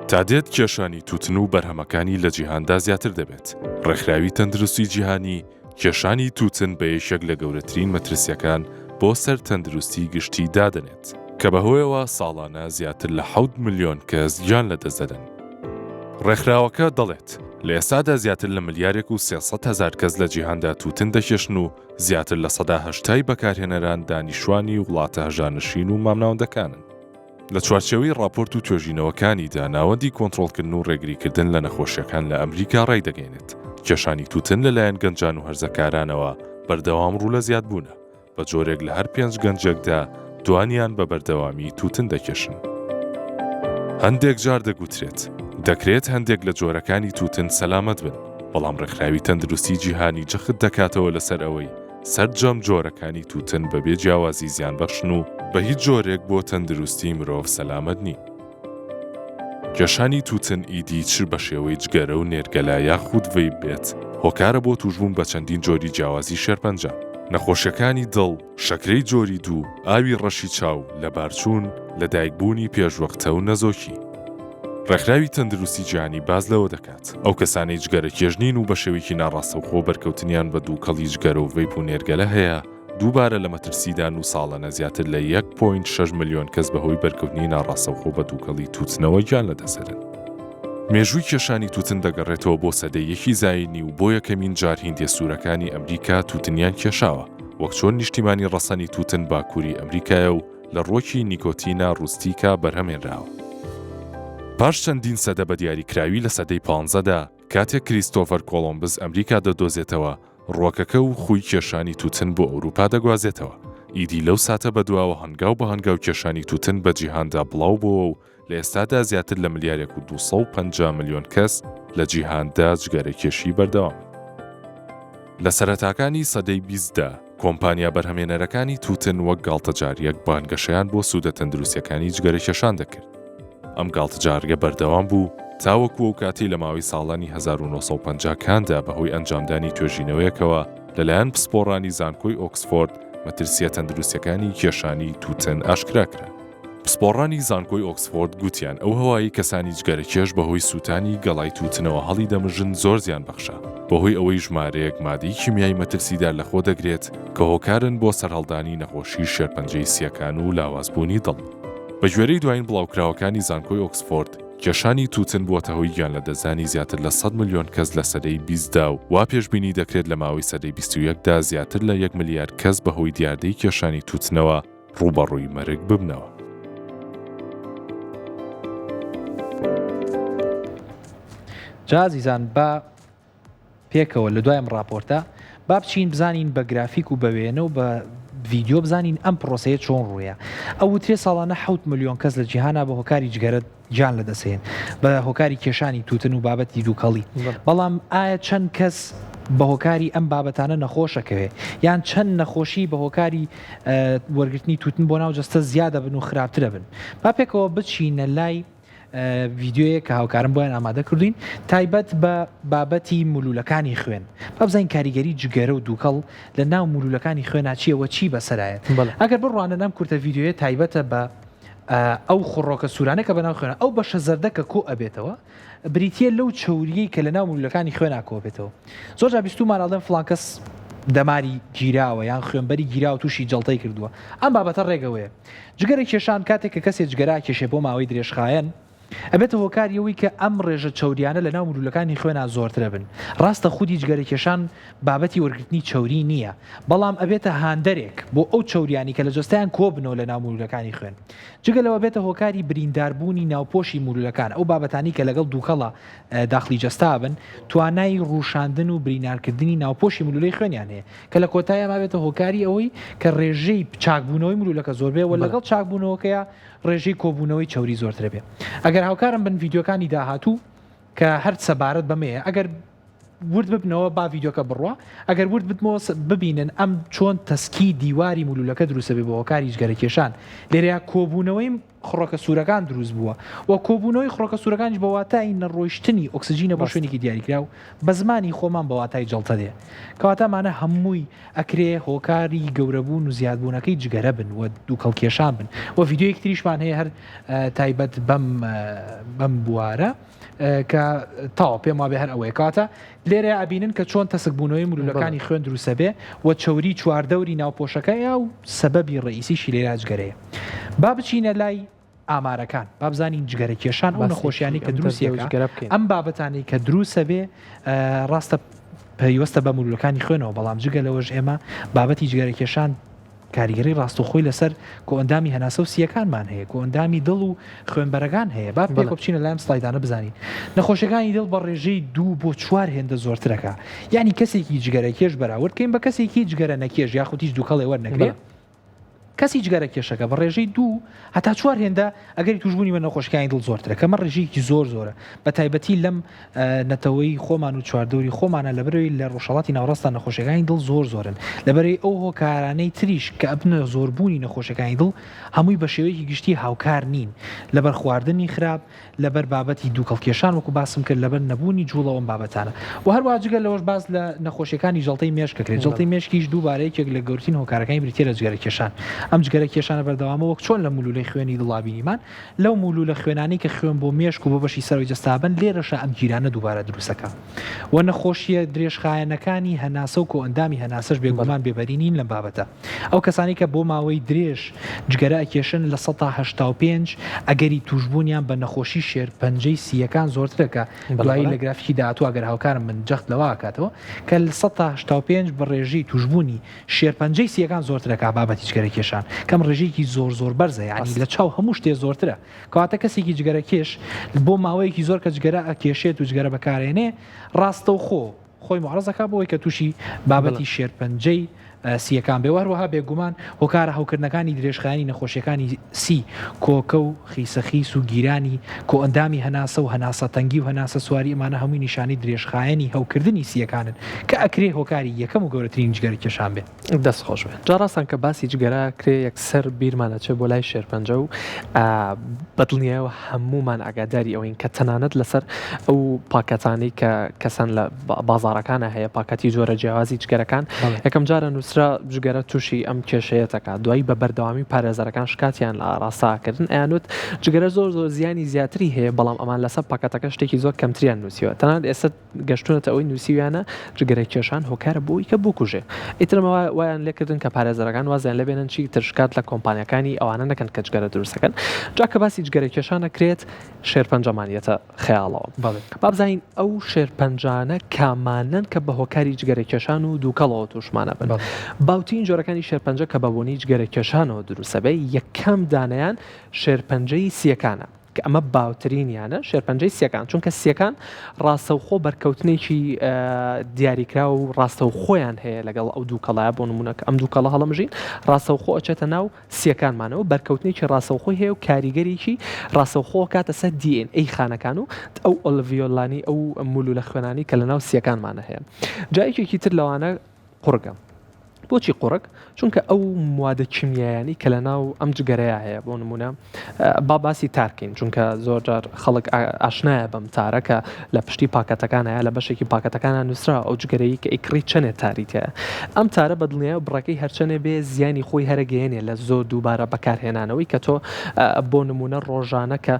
تا دێت کێشانی تووتن و بەرهەمەکانی لە جیهاندا زیاتر دەبێت. ڕێکخراوی تەندروستی جیهانی کێشانی تووتن بە یەکێک لە گەورەترین مەترسییەکان بۆ سەر تەندروستی گشتی دادەنێت، کە بەهۆیەوە ساڵانە زیاتر لە حەوت ملیۆن کەس گیان لەدەست دەدەن. ڕێکخراوەکە دەڵێت، لە ئێستادا زیاتر لە ملیارێک و 300 هەزار کەس لە جیهاندا تووتن دەکێشن و زیاتر لە سەدا هەشتای بەکارهێنەران دانیشتوانی وڵاتە هەژارنشین و مامناوەندەکانن. لە چوارچێوەی ڕاپۆرت و توێژینەوەکانیدا، ناوەندی کۆنترۆڵکردن و ڕێگریکردن لە نەخۆشییەکان لە ئەمریکا ڕایدەگەیەنێت، کێشانی تووتن لەلایەن گەنجان و هەرزەکارانەوە بەردەوام ڕوو لە زیادبوونە، بە جۆرێک لە هەر پێنج گەنجێکدا دوانیان بە بەردەوامی تووتن دەکێشن. هەندێک جار دەگوترێت، دەکرێت هەندێک لە جۆرەکانی تووتن سەلامەت بن، بەڵام ڕێکخراوی تەندروستی جیهانی جەخت دەکاتەوە لەسەر ئەوەی سەرجەم جۆرەکانی تووتن بەبێ جیاوازی زیانبەخشن و بە هیچ جۆرێک بۆ تەندروستی مرۆڤ سەلامەت نین. کێشانی تووتن ئیدی چ بە شێوەی جگەرە و نێرگەلە یاخود ڤەیپ بێت، هۆکارە بۆ تووشبوون بە چەندین جۆری جیاوازی شێرپەنجە، نەخۆشیەکانی دڵ، شەکرەی جۆری دوو، ئاوی ڕەشی چاو، لەبارچوون، لەدایکبوونی پێشوەختە و نەزۆکی. ڕێکخراوی تەندروستی جیهانی باس لەوە دەکات، ئەو کەسانەی جگەرەکێش نین و بە شێوەیەکی ناڕاستەوخۆ بەرکەوتنیان بە دووکەڵی جگەرە و ڤەیپ و نێرگەلە هەیە، دووبارە لە مەترسیدان و ساڵانە زیاتر لە یەک point شەش ملیۆن کەس بەهۆی بەرکەوتنی ناڕاستەوخۆ بە دووکەڵی تووتنەوە گیان لەدەستدەدەن. مێژووی کێشانی تووتن دەگەڕێتەوە بۆ سەدەی یەکی زایینی و بۆ یەکەمین جار هیندیە سوورەکانی ئەمریکا تووتنیان کێشاوە، وەک چۆن نیشتیمانی ڕەسەنی تووتن باکووری ئەمریکایە و لە ڕووەکی نیکۆتینا ڕوستیکا بەرهەمهێنراوە. پاش چەندین سەدە بە دیاریکراوی لە سەدەی پانزەدا، کاتێک کریستۆفەر کۆڵۆمبس ئەمریکا دەدۆزێتەوە، ڕووەکەکە و خووی کێشانی تووتن بۆ ئەوروپا دەگوازێتەوە. ئیدی لەو ساتە بەدواوە هەنگاو بە هەنگاو کێشانی تووتن بە جیهاندا بڵاو بۆوە و لە ئێستادا زیاتر لە ملیارێک و 250 ملیۆن کەس لە جیهاندا جگەرەکێشی بەردەوامن. لە سەرەتاکانی سەدەی بیستدا، کۆمپانیا بەرهەمێنەرەکانی تووتن وەک گاڵتەجارییەک بانگەشەیان بۆ سوودە تەندروستییەکانی جگەرەکێشان دەکرد. ئەم گاڵتەجارییە بەردەوام بوو تاوەکو ئەو کاتەی لە ماوەی ساڵانی 1950 کاندا بەهۆی ئەنجامدانی توێژینەوەیەکەوە لەلایەن پسپۆڕانی زانکۆی ئۆکسفۆرد مەترسییە تەندروستییەکانی کێشانی تووتن ئاشکرا کران. پسپۆڕانی زانکۆی ئۆکسفۆرد گوتیان ئەو هەوایەی کەسانی جگەرەکێش بەهۆی سووتانی گەڵای تووتنەوە هەڵیدەمژن زۆر زیانبەخشە، بەهۆی ئەوەی ژمارەیەک مادەی کیمیایی مەترسیدار لەخۆدەگرێت کە هۆکارن بۆ سەرهەڵدانی نەخۆشی شێرپەنجەی سییەکان و لاوازبوونی دڵ. بەگوێرەی دوایین بڵاوکراوەکانی زانکۆی ئۆکسفۆرد، کێشانی تووتن بووەتە هۆی گیانلەدەستدانی زیاتر لە 100 ملیۆن کەس لە سەدەی بیستدا و وا پێشبینی دەکرێت لە ماوەی سەدەی 21 دا زیاتر لە یەک ملیار کەس بەهۆی دیاردەی کێشانی تووتنەوە ڕووبەڕووی مەرگ ببنەوە. جا ئازیزان با پێکەوە لە دوای ئەم ڕاپۆرتە با بچین بزانین بە گرافیک و بە وێنە و بە ڤیدیۆ بزانین ئەم پرۆسەیە چۆن ڕوویە ئەو وترێ ساڵانە حەوت ملیۆن کەس لە جیهانا بە هۆکاری جگەرە گیان لەدەستهێن بە هۆکاری کێشانی تووتن و بابەتی دووکەڵی بەڵام ئایا چەند کەس بە هۆکاری ئەم بابەتانە نەخۆشەکەوێ یان چەند نەخۆشی بە هۆکاری وەرگرتنی تووتن بۆ ناو جەستە زیادە بن و خراپترە بن با پێکەوە بچینە لای ڤیدیۆیەک کە هاوکارم بۆیان ئامادە کردوین تایبەت بە بابەتی مولولەکانی خوێن با بزانین کاریگەری جگەرە و دووکەڵ لە ناو مولولەکانی خوێنا چییە چی بەسەرایەت ئەگەر بڕوانن ئەم کورتە ڤیدیۆیە تایبەتە بە ئەو خڕۆکە سوورانە کە بەناو خوێنە ئەو بەشە زەردە کە کۆ ئەبێتەوە بریتە لەو چوریەی کە لە ناو مولولەکانی خوێنا کۆبێتەوە زۆر جا بیستومان ئەڵێن فڵان کەس دەماری گیراوە یان خوێنبەری گیراوە تووشی جەڵتەی کردووە ئەم بابەتە ڕێگەوەیە جگەرە کێشان کاتێک کە کەسێ جگەرە ئەکێشێ بۆ ماوەی درێژخایەن ئەبێتە هۆکاری ئەوەی کە ئەم ڕێژە چەوریانە لە ناو مولولەکانی خوێنا زۆرترە بن ڕاستە خودی جگەرە کێشان بابەتی وەرگرتنی چەوری نییە بەڵام ئەبێتە هاندەرێک بۆ ئەو چەوریانی کە لە جەستەیان کۆبنەوە لە ناو مولولەکانی خوێن جگە لەوە بێتە هۆکاری برینداربوونی ناوپۆشی مولولەکان ئەو بابەتانی کە لەگەڵ دووکەڵە داخلی جەستە بن توانای ڕووشاندن و برینارکردنی ناوپۆشی مولولەی خوێنیان هەیە کە لە کۆتاییا مابێتە هۆکاری ئەوەی کە ڕێژەی چاکبوونەوەی مولولەکە زۆر بێ و لەگەڵ چاکبوونەوەکەیا ڕێژەی کۆبوونەوەی چەوری زۆرترە بێ. ئەگەر هاوکارم بن ڤیدیۆکانی داهاتوو کە هەر سەبارەت بەمەیە ئەگەر ورد ببنەوە با ڤیدیۆکە بڕوا ئەگەر ورد ببنەوە ببینن ئەم چۆن تەسکی دیواری مولولەکە دروستە بێ بە هۆکاری جگەرە کێشان لێرەیا کۆبوونەوەی خڕۆکە سوورەکان دروست بووە و کۆبوونەوەی خڕۆکە سوورەکانیش بە واتای نەڕۆیشتنی ئۆکسجینە بۆ شوێنێکی دیاریکراو بە زمانی خۆمان بە واتای جەڵتە دێ. کەواتە ئەمانە هەمووی ئەکرێ هۆکاری گەورەبوون و زیادبوونەکەی جگەرە بن و دووکەڵکێشان بن و ڤیدیۆیەکی تریشمان هەیە هەر تایبەت بەم بەم بوارە کە تاو پێم وابێ هەر ئەوەیە کەواتە لێرە ئەبینن کە چۆن تەسکبوونەوەی مولولەکانی خوێن دروستەبێ و چەوری چواردەوری ناوپۆشەکەیە و سەبەبی ڕئیسیشی لێرە جگەرەیە. با بچینە لای ئامارەکان با بزانین جگەرە کێشان ئەو نەخۆشیانی کە دروستیەکە ئەم بابەتانەی کە دروستە بێ ڕاستە پەیوەستە بە مولولەکانی خوێنەوە بەڵام جگە لەوەش ئێمە بابەتی جگەرە کێشان کاریگەری ڕاستەوخۆی لەسەر کۆئەندامی هەناسە و سییەکانمان هەیە، کۆئەندامی دڵ و خوێنبەرەکان هەیە. با پێکەوە بچینە لای ئەم سلایدانە بزانین نەخۆشیەکانی دڵ بە ڕێژەی دوو بۆ چوار هێندە زۆرترەکە. یانی کەسێکی جگەرەکێش بەراورد کەین بە کەسێکی جگەرە نەکێش یاخود هیچ دووکەڵێ وەرنەگرێ، کەسی جگەرەکێشەکە بە ڕێژەی دوو هەتا چوار هێندە ئەگەری تووشبوونی بە نەخۆشیەکانی دڵ زۆرترە کە ئەمە ڕێژەیەکی زۆر زۆرە بە تایبەتی لەم نەتەوەی خۆمان و چواردەوری خۆمانە لەبەرئەوەی لە ڕۆژهەڵاتی ناوەڕاستدا نەخۆشیەکانی دڵ زۆر زۆرن لەبەرئەوەی ئەو هۆکارانەی تریش کە ئەبنە زۆربوونی نەخۆشیەکانی دڵ هەمووی بە شێوەیەکی گشتی هاوکار نین لەبەر خواردنی خراپ لەبەر بابەتی دووکەڵکێشان وەکو باسم کرد لەبەر نەبوونی جوڵە و ئەم بابەتانە و هەروەها جگە لەوەش باس لە نەخۆشیەکانی جەڵتەی مێشک ئەکرێت جەڵتەی مێشکیش دووبارە یەکێک لە گەورترین هۆکارەکانی بریتیە لە جگەرەکێشان. ئەم جگەرە کێشانە بەردەوامە وەک چۆن لە مولولەی خوێنی دڵا بینیمان لەو مولولە خوێنانەی کە خوێن بۆ مێشک و بۆ بەشی سەرەوەی جەستە ئەبەن لێرەشا ئەم گیرانە دووبارە دروستەکا و نەخۆشییە درێژخایەنەکانی هەناسە و کۆئەندامی هەناسەش بێگومان بێبەری نین لەم بابەتە. ئەو کەسانەی کە بۆ ماوەی درێژ جگەرە ئەکێشن 85% ئەگەری تووشبوونیان بە نەخۆشی شێرپەنجەی سییەکان زۆرترە کە دوایی لە گرافیکی داهاتوو ئەگەر هاوکارم بن جەخت لەوە ئەکاتەوە کە 85% بە ڕێژەی تووشبوونی شێرپەنجەی سییەکان زۆرترە کا بابەتی جگەرە کێشان کەم ڕێژەیەکی زۆر زۆر بەرزە یانی لە چاو هەموو شتێ زۆرترە کەواتە کەسێکی جگەرە کێش بۆ ماوەیەکی زۆر کە جگەرە ئەکێشێت و جگەرە بەکارێنێ ڕاستەوخۆ خۆی معرەز ئەکا بۆی کە تووشی بابەتی شێرپەنجەی سییەکان بێ و هەروەها بێگومان هۆکارە هەوکردنەکانی درێژخایەنی نەخۆشیەکانی سی، کۆکە و خیسەخیس و گیرانی کۆئەندامی هەناسە و هەناسەتەنگی و هەناسە سواری ئەمانە هەمووی نیشانەی درێژخایەنی هەوکردنی سییەکانن کە ئەکرێ هۆکاری یەکەم و گەورەترینی جگەرە کێشان بێ. دەست خۆش بێ. جا ڕاستان کە باسی جگەرە ئەکرێ یەکسەر بیرمان ئەچێ بۆ لای شێرپەنجە و بە دڵنیایەوە هەموومان ئاگاداری ئەوەین کە تەنانەت لەسەر ئەو پاکەتانەی کە کەسان لە بازاڕەکانە هەیە پاکەتی جۆرە جیاوازی جگەرەکان یەکەم جارە نووسرا جگەرە تووشی ئەم کێشەیە دەکات دوایی بە بەردەوامی پارێزەرەکان شکاتیان لە ئاراستاکردن ئەیانوت جگەرە زۆر زۆر زیانی زیاتری هەیە بەڵام ئەمان لەسەر پاکەتەکە شتێکی زۆر کەمتریان نووسیوە تەنانەت ئێستا گەشتونەتە ئەوەی نووسیویانە جگەرە کێشان هۆکارە بۆی کە بکوژێ ئیتر ئەمە وایان لێکردن کە پارێزەرەکان وازیان لێبێنن چی تر شکات لە کۆمپانیاکانی ئەوانە نەکەن کە جگەرە دروستەکەن جا کە باسی جگەرە کێشان ئەکرێت شێرپەنجەمان یەتە خەیاڵەوە بەڵێ. با بزانین ئەو شێرپەنجانە کامانەن کە بە هۆکاری جگەرە کێشان و دووکەڵەوە تووشمان ئەبن. بەڵێ. باوترین جۆرەکانی شێرپەنجە کە بە بۆنەی جگەرە کێشانەوە دروست ئەبێ یەکەم دانەیان شێرپەنجەی سییەکانە کە ئەمە باوترینیانە شێرپەنجەی سییەکان چونکە سییەکان ڕاستەوخۆ بەرکەوتنێکی دیاریکراو و ڕاستەوخۆیان هەیە لەگەڵ ئەو دووکەڵە بۆ نمونە کە ئەم دووکەڵە هەڵەمژین ڕاستەوخۆ ئەچێتە ناو سییەکانمانەوە بەرکەوتنێکی ڕاستەوخۆی هەیە و کاریگەریی ڕاستەوخۆ ئەکاتە سەر DNA خانەکان و ئەو alveoli انی ئەو مولولە خوێنانەی کە لەناو سییەکانمانە هەیە. جا یەکێکی تر لەوانە قوڕگە. بۆچی قوڕگ؟ چونکە ئەو موادە کیمیایانەی کە لەناو ئەم جگەرەیە هەیە بۆ نمونە با باسی tar کەین چونکە زۆر جار خەڵک ئاشنایە بەم tar ە کە لە پشتی پاکەتەکان هەیە لە بەشێکی پاکەتەکانە نووسرا ئەو جگەرەی کە ئەیکڕی چەنێ tar ی تایە ئەم tar ە بە دڵنیایەوە بڕەکەی هەرچەنێ بێ زیانی خۆی هەرەگەیەنێ لە زۆر دووبارە بەکارهێنانەوەی کە تۆ بۆ نمونە ڕۆژانە کە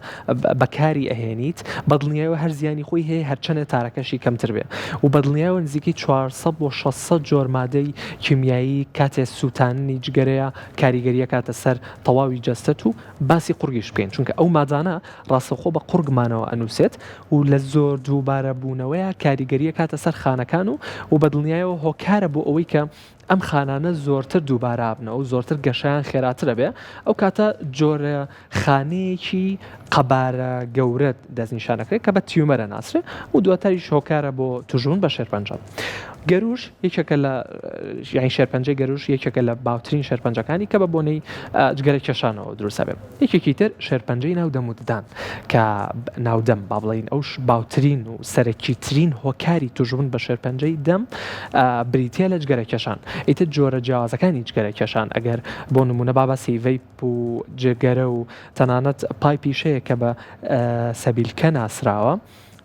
بەکاری ئەهێنیت بە دڵنیایەوە هەر زیانی خۆی هەیە هەرچەنێ tar ەکەشی کەمتر بێ و بە دڵنیایەوە نزیکەی 400 بۆ 600 جۆر مادەی کیمیایی کاتێ سووتاننی جگەرەیە کاریگەری ئەکاتە سەر تەواوی جەستەت و باسی قوڕگیش بکەین چونکە ئەو مادانە ڕاستەوخۆ بە قوڕگمانەوە ئەنووسێت و لە زۆر دووبارە بوونەوەیە کاریگەری ئەکاتە سەر خانەکان و و بە دڵنیایەوە هۆکارە بۆ ئەوەی کە ئەم خانانە زۆرتر دووبارە ئەبنەوە و زۆرتر گەشەیان خێراتر ئەبێ ئەو کاتە جۆرە خانەیەکی قەبارە گەورەت دەستنیشان ئەکرێت کە بە tumor ئەناسرێ و دواتریش هۆکارە بۆ توشبوون بە شێرپەنجە. گەروش یەکێکە لە یانی شێرپەنجەی گەروش یەکێکە لە باوترین شێرپەنجەکانی کە بە بۆنەی جگەرە کێشانەوە دروست ئەبێ. یەکێکی تر شێرپەنجەی ناو دەم و ددان کە ناو دەم با بڵێین ئەوش باوترین و سەرەکیترین هۆکاری توشبوون بە شێرپەنجەی دەم بریتییە لە جگەرە کێشان. ئیتر جۆرە جیاوازەکانی جگەرە کێشان ئەگەر بۆ نموونە با باسی vape و جگەرە و تەنانەت pipe یش هەیە کە بە سەبیلکە ناسراوە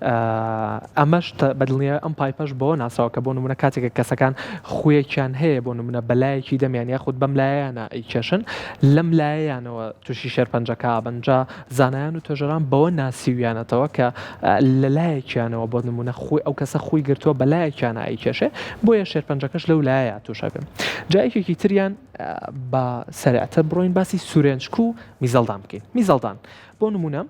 ئەمەش بەدڵنیای ئەم pipe ەش بەوە ناسراوە کە بۆ نمونە کاتێک کە کەسەکان خویەکیان هەیە بۆ نمونە بەلایەکی دەمیان یاخود بەم لایەنە ئەیکێشن لەم لایەنەوە تووشی شێرپەنجەکە بن جا زانایان و توێژەران بەوە ناسیویانەتەوە کە لەلایەکیانەوە بۆ نمونە خۆی ئەو کەسە خۆی گرتووە بەلایەکیانە ئەیکێشێ بۆیە شێرپەنجەکەش لەو لایە تووشە بێ جا یەکێکی تریان با سەرعتر بڕۆین باسی سورێنچک و میزەڵدان بکەین میزەڵدان بۆ نمونە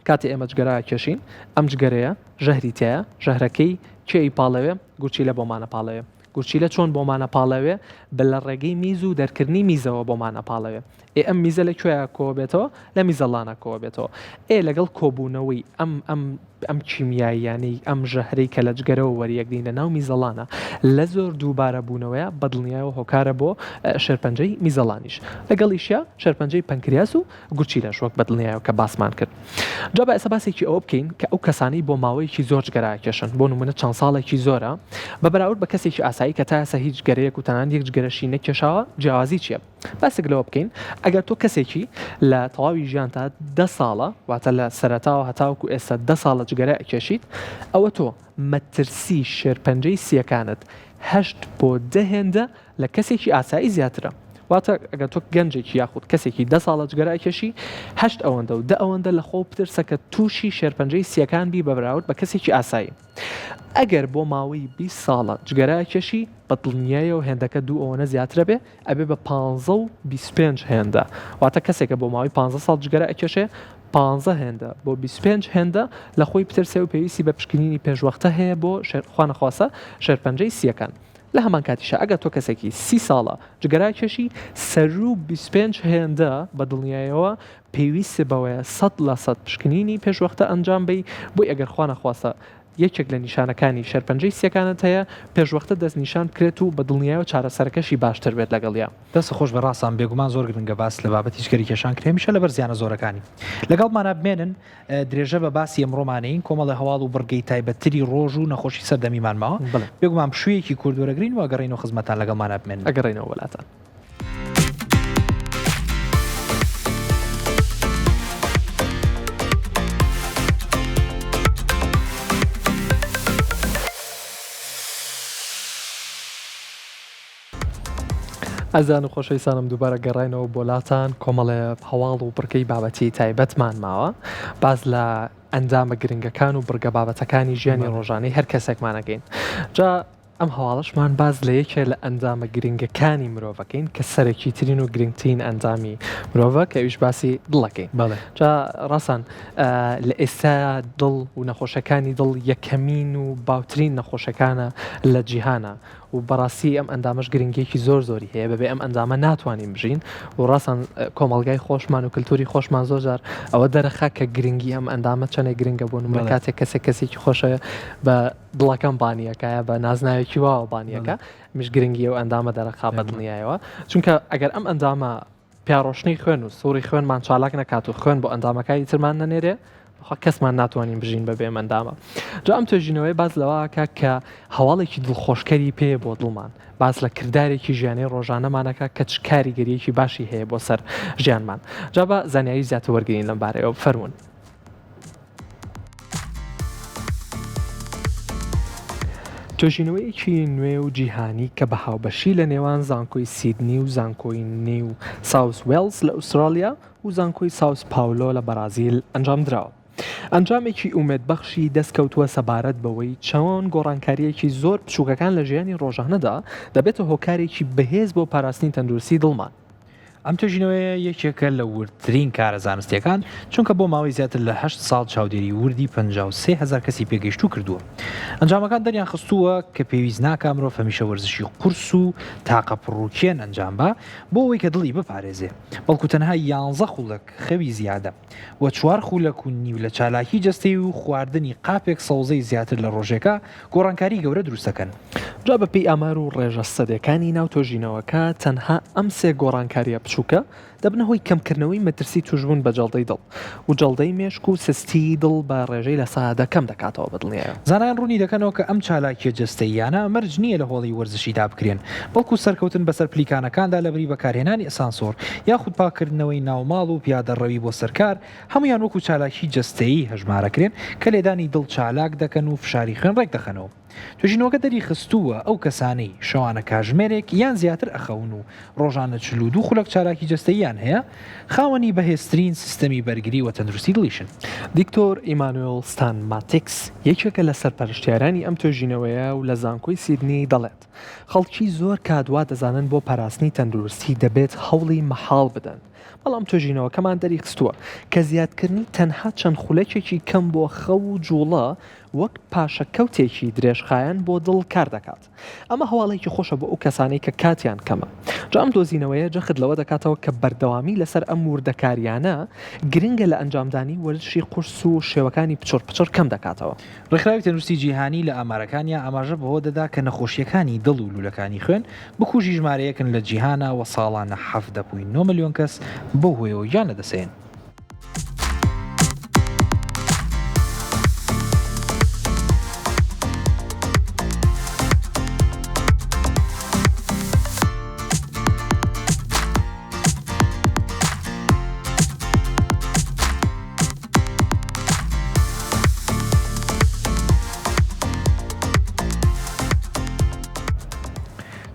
کاتێ ئێمە جگەرە ئەکێشین ئەم جگەرەیە ژەهری تیایە ژەهرەکەی کێ ئەیپاڵێوێ گورچیلە بۆمان ئەپاڵێوێ گورچیلە چۆن بۆمان ئەپاڵێوێ بە لە ڕێگەی میز و دەرکردنی میزەوە بۆمان ئەپاڵێوێ ئێ ئەم میزە لە کوێیا کۆبێتەوە لە میزەڵانە کۆبێتەوە ئێ لەگەڵ کۆبوونەوەی ئەم ئەم ئەم کیمیاییانەی ئەم ژەهرەی کە لە جگەرەوە وەریەگرین لە ناو میزەڵانە لە زۆر دووبارە بوونەوەیە بەدڵنیایەوە هۆکارە بۆ شێرپەنجەی میزەڵانیش لەگەڵیشیا شێرپەنجەی پەنکریاس و گورچیلەش وەک بەدڵنیایەوە کە باسمان کرد. جا با ئێستا باسێکی ئەوە بکەین کە ئەو کەسانەی بۆ ماوەیەکی زۆر جگەرە ئەکێشن، بۆ نموونە چەند ساڵێکی زۆرە، بە بەراورد بە کەسێکی ئاسایی کە تا ئێستا هیچ جگەرەیەک و تەنانەت یەک جگەرەشی نەکێشاوە، جیاوازی چییە؟ باسێک لەوە بکەین ئەگەر تۆ کەسێکی لە تەواوی ژیانتا دە ساڵە، واتە لە سەرەتاوە هەتاوەکو ئێستا دە ساڵە جگەرە ئەکێشیت، ئەوە تۆ مەترسی شێرپەنجەی سییەکانت هەشت بۆ دە هێندە لە کەسێکی ئاسایی زیاترە. واتە ئەگەر تۆ گەنجێکی یاخود کەسێکی دە ساڵە جگەرە ئەکێشی هەشت ئەوەندە و دە ئەوەندە لە خۆو بترسە کە تووشی شێرپەنجەی سییەکان بی بە بەراورد بە کەسێکی ئاسایی. ئەگەر بۆ ماوەی 20 ساڵە جگەرە ئەکێشی بە دڵنیایەوە هێندەکە دوو ئەوەنە زیاترە بێ ئەبێ بە پانزە و 25 هێندە واتە کەسێکە بۆ ماوەی پانزە ساڵ جگەرە ئەکێشێ پانزە هێندە بۆ 25 هێندە لە خۆی بترسێ و پێویستی بە پشکنینی پێشوەختە هەیە بۆ خوانەخواستە شێرپەنجەی سییەکان. لە هەمان کاتیشا ئەگەر تۆ کەسێکی 30 ساڵە جگەرەکێشی سەروو 25 هێندە بە دڵنیایەوە پێویستت بەوەیە 100% پشکنینی پێشوەختە ئەنجام بەی بۆی ئەگەر خوانەخواستە یەکێک لە نیشانەکانی شێرپەنجەی سیەکانت هەیە پێشوەختە دەستنیشان بکرێت و بە دڵنیایەوە چارەسەرەکەشی باشتر بێت لەگەڵیا. دەست خۆش بێ ڕاستان بێگومان زۆر گرنگە باس لە بابەتی جگەری کێشان کرێ هەمیشە لەبەر زیانە زۆرەکانی لەگەڵمانا بمێنن درێژە بە باسی ئەمڕۆمانەین کۆمەڵە هەواڵ و بڕگەی تایبەتتری ڕۆژ و نەخۆشی سەردەمیمان ماوە بێگومان پشوویەکی کورت وەرەگرین و ئەگەڕێینەوە خزمەتان لەگەڵمانا بمێنن. ئەگەڕێینەوە وەلاتان. ئازیزان و خۆشەویستانم دووبارە گەڕاینەوە بۆ لاتان کۆمەڵێ هەواڵ و بڕگەی بابەتی تایبەتمان ماوە باز لە ئەندامە گرنگەکان و بڕگە بابەتەکانی ژیانی ڕۆژانەی هەر کەسێکمانەکەین جا ئەم هەواڵەشمان باز لە یەکێ لە ئەندامە گرنگەکانی مرۆڤەکەین کە سەرەکیترین و گرنگترین ئەندامی مرۆڤە کە ئەویش باسی دڵەکەین جا ڕاستان لە ئێستا دڵ و نەخۆشەکانی دڵ یەکەمین و باوترین نەخۆشەکانە لە جیهانە و بەڕاستی ئەم ئەندامەش گرنگیەکی زۆر زۆری هەیە بەبێ ئەم ئەندامە ناتوانین بژین و ڕاستان کۆمەڵگای خۆشمان و کللتوری خۆشمان زۆر جار ئەوە دەرەخا کە گرنگی ئەم ئەندامە چەندێک گرنگە بۆ نمونە کاتێک کەسێک کەسێکی خۆشە بە دڵەکەم بانیەکایە بە نازناوێکی واوە بانیەکە مش گرنگی ئەو ئەندامە دەرەخا بەدڵنیایەوە چونکە ئەگەر ئەم ئەندامە پیاڕۆشنی خوێن و سوڕی خوێنمان چالاک نەکات و خوێن بۆ ئەندامەکانی ترمان نەنێرێ خوا کەسمان ناتوانین بژین بەبێ ئەم ئەندامە جا ئەم توێژینەوەی باس لەوەکە کە هەواڵێکی دڵخۆشکەری پێ بۆ دڵمان باس لە کردارێکی ژیانی ڕۆژانەمانەکە کە چ کاریگەریەکی باشی هەیە بۆ سەر ژیانمان جا بە زانیاری زیاتر وەرگین لەم بارەیەوە فەرمونون. توێژینەوەیەکی نوێ و جیهانی کە بە هاوبەشی لە نێوان زانکۆی سیدنی و زانکۆی نیو ساوس وێڵز لە ئوسترالیا و زانکۆی ساوس پاولۆ لە بەرازیل ئەنجامدراوە، ئەنجامێکی ئومێدبەخشی دەستکەوتووە سەبارەت بەوەی چۆن گۆڕانکارییەکی زۆر بچووکەکان لە ژیانی ڕۆژانەدا دەبێتە هۆکارێکی بەهێز بۆ پاراستنی تەندروستی دڵمان. ئەم توێژینەوەیە یەکێکە لە وردترین کارە زانستییەکان، چونکە بۆ ماوەی زیاتر لە هەشت ساڵ چاودێری وردی 53,000 کەسی پێگەیشتوو کردووە. ئەنجامەکان دەریانخستووە کە پێویست ناکا مرۆڤ هەمیشە وەرزشی قورس و تاقە پڕوکێن ئەنجام با بۆ ئەوەی کە دڵی بپارێزێ، بەڵکو تەنها یانزە خولەک خەوی زیادە و چوار خولەک و نیو لە چالاکی جەستەیی و خواردنی قاپێک سەوزەی زیاتر لە ڕۆژێکا گۆڕانکاری گەورە دروست دەکەن. جا بەپێی ئامار و ڕێژە سەدێکانی ناو تۆژینەوەکە تەنها ئەم سێ گۆڕانکارییە بچووکە دەبنە هۆی کەمکردنەوەی مەترسی تووشبوون بە جەڵدەی دڵ و جەڵدەی مێشک و سستیی دڵ بە ڕێژەی 10% کەم دەکاتەوە بە دڵنیایەوە. زانایان ڕوونی دەکەنەوە کە ئەم چالاکییە جەستەییانە مەرج نییە لە هۆڵی وەرزشیدا بکرێن، بەڵکو سەرکەوتن بەسەر پلیکانەکاندا لەبری بەکارهێنانی ئەسانسۆر یاخود پاککردنەوەی ناوماڵ و پیادەڕەوی بۆ سەر کار، هەموویان وەکو چالاکیی جەستەیی هەژمارەکرێن کە لێدانی دڵ چالاک دەکەن و فشاری خوێن ڕێکدەخەنەوە. توێژینەوەکە دەریخستووە ئەو کەسانەی شەوانە کاژمێرێک یان زیاتر ئەخەون و ڕۆژانە 42 خولەک چالاکی جەستەییان هەیە، خاوەنی بەهێزترین سیستەمی بەرگری و تەندروستی دڵیشن. دکتۆر ئیمانوێڵ ستان ماتیکس، یەکێکە لە سەرپەرشتیارانی ئەم توێژینەوەیە و لە زانکۆی سیدنی دەڵێت، خەڵکی زۆر کات وا دەزانن بۆ پاراستنی تەندروستی دەبێت هەوڵی مەحاڵ بدەن، بەڵام توێژینەوەکەمان دەریخستووە کە زیادکردنی تەنها چەند خولەکێکی کەم بۆ خەو و جوڵە وەک پاشەکەوتێکی درێژخایەن بۆ دڵ کار دەکات. ئەمە هەواڵێکی خۆشە بۆ ئەو کەسانەی کە کاتیان کەمە. جا ئەم دۆزینەوەیە جەخت لەوە دەکاتەوە کە بەردەوامی لەسەر ئەم وردەکارییانە گرنگە لە ئەنجامدانی وەرزشی قورس و شێوەکانی پچڕ پچڕ کەم دەکاتەوە. ڕێکخراوی تەندروستی جیهانی لە ئامارەکانیا ئاماژە بەوە دەدا کە نەخۆشییەکانی دڵ و لوولەکانی خوێن بکوژی ژمارە یەکن لە جیهانا و ساڵانە 17.9 ملیۆن کەس بەو هۆیەوە گیان لەدەسەیەن.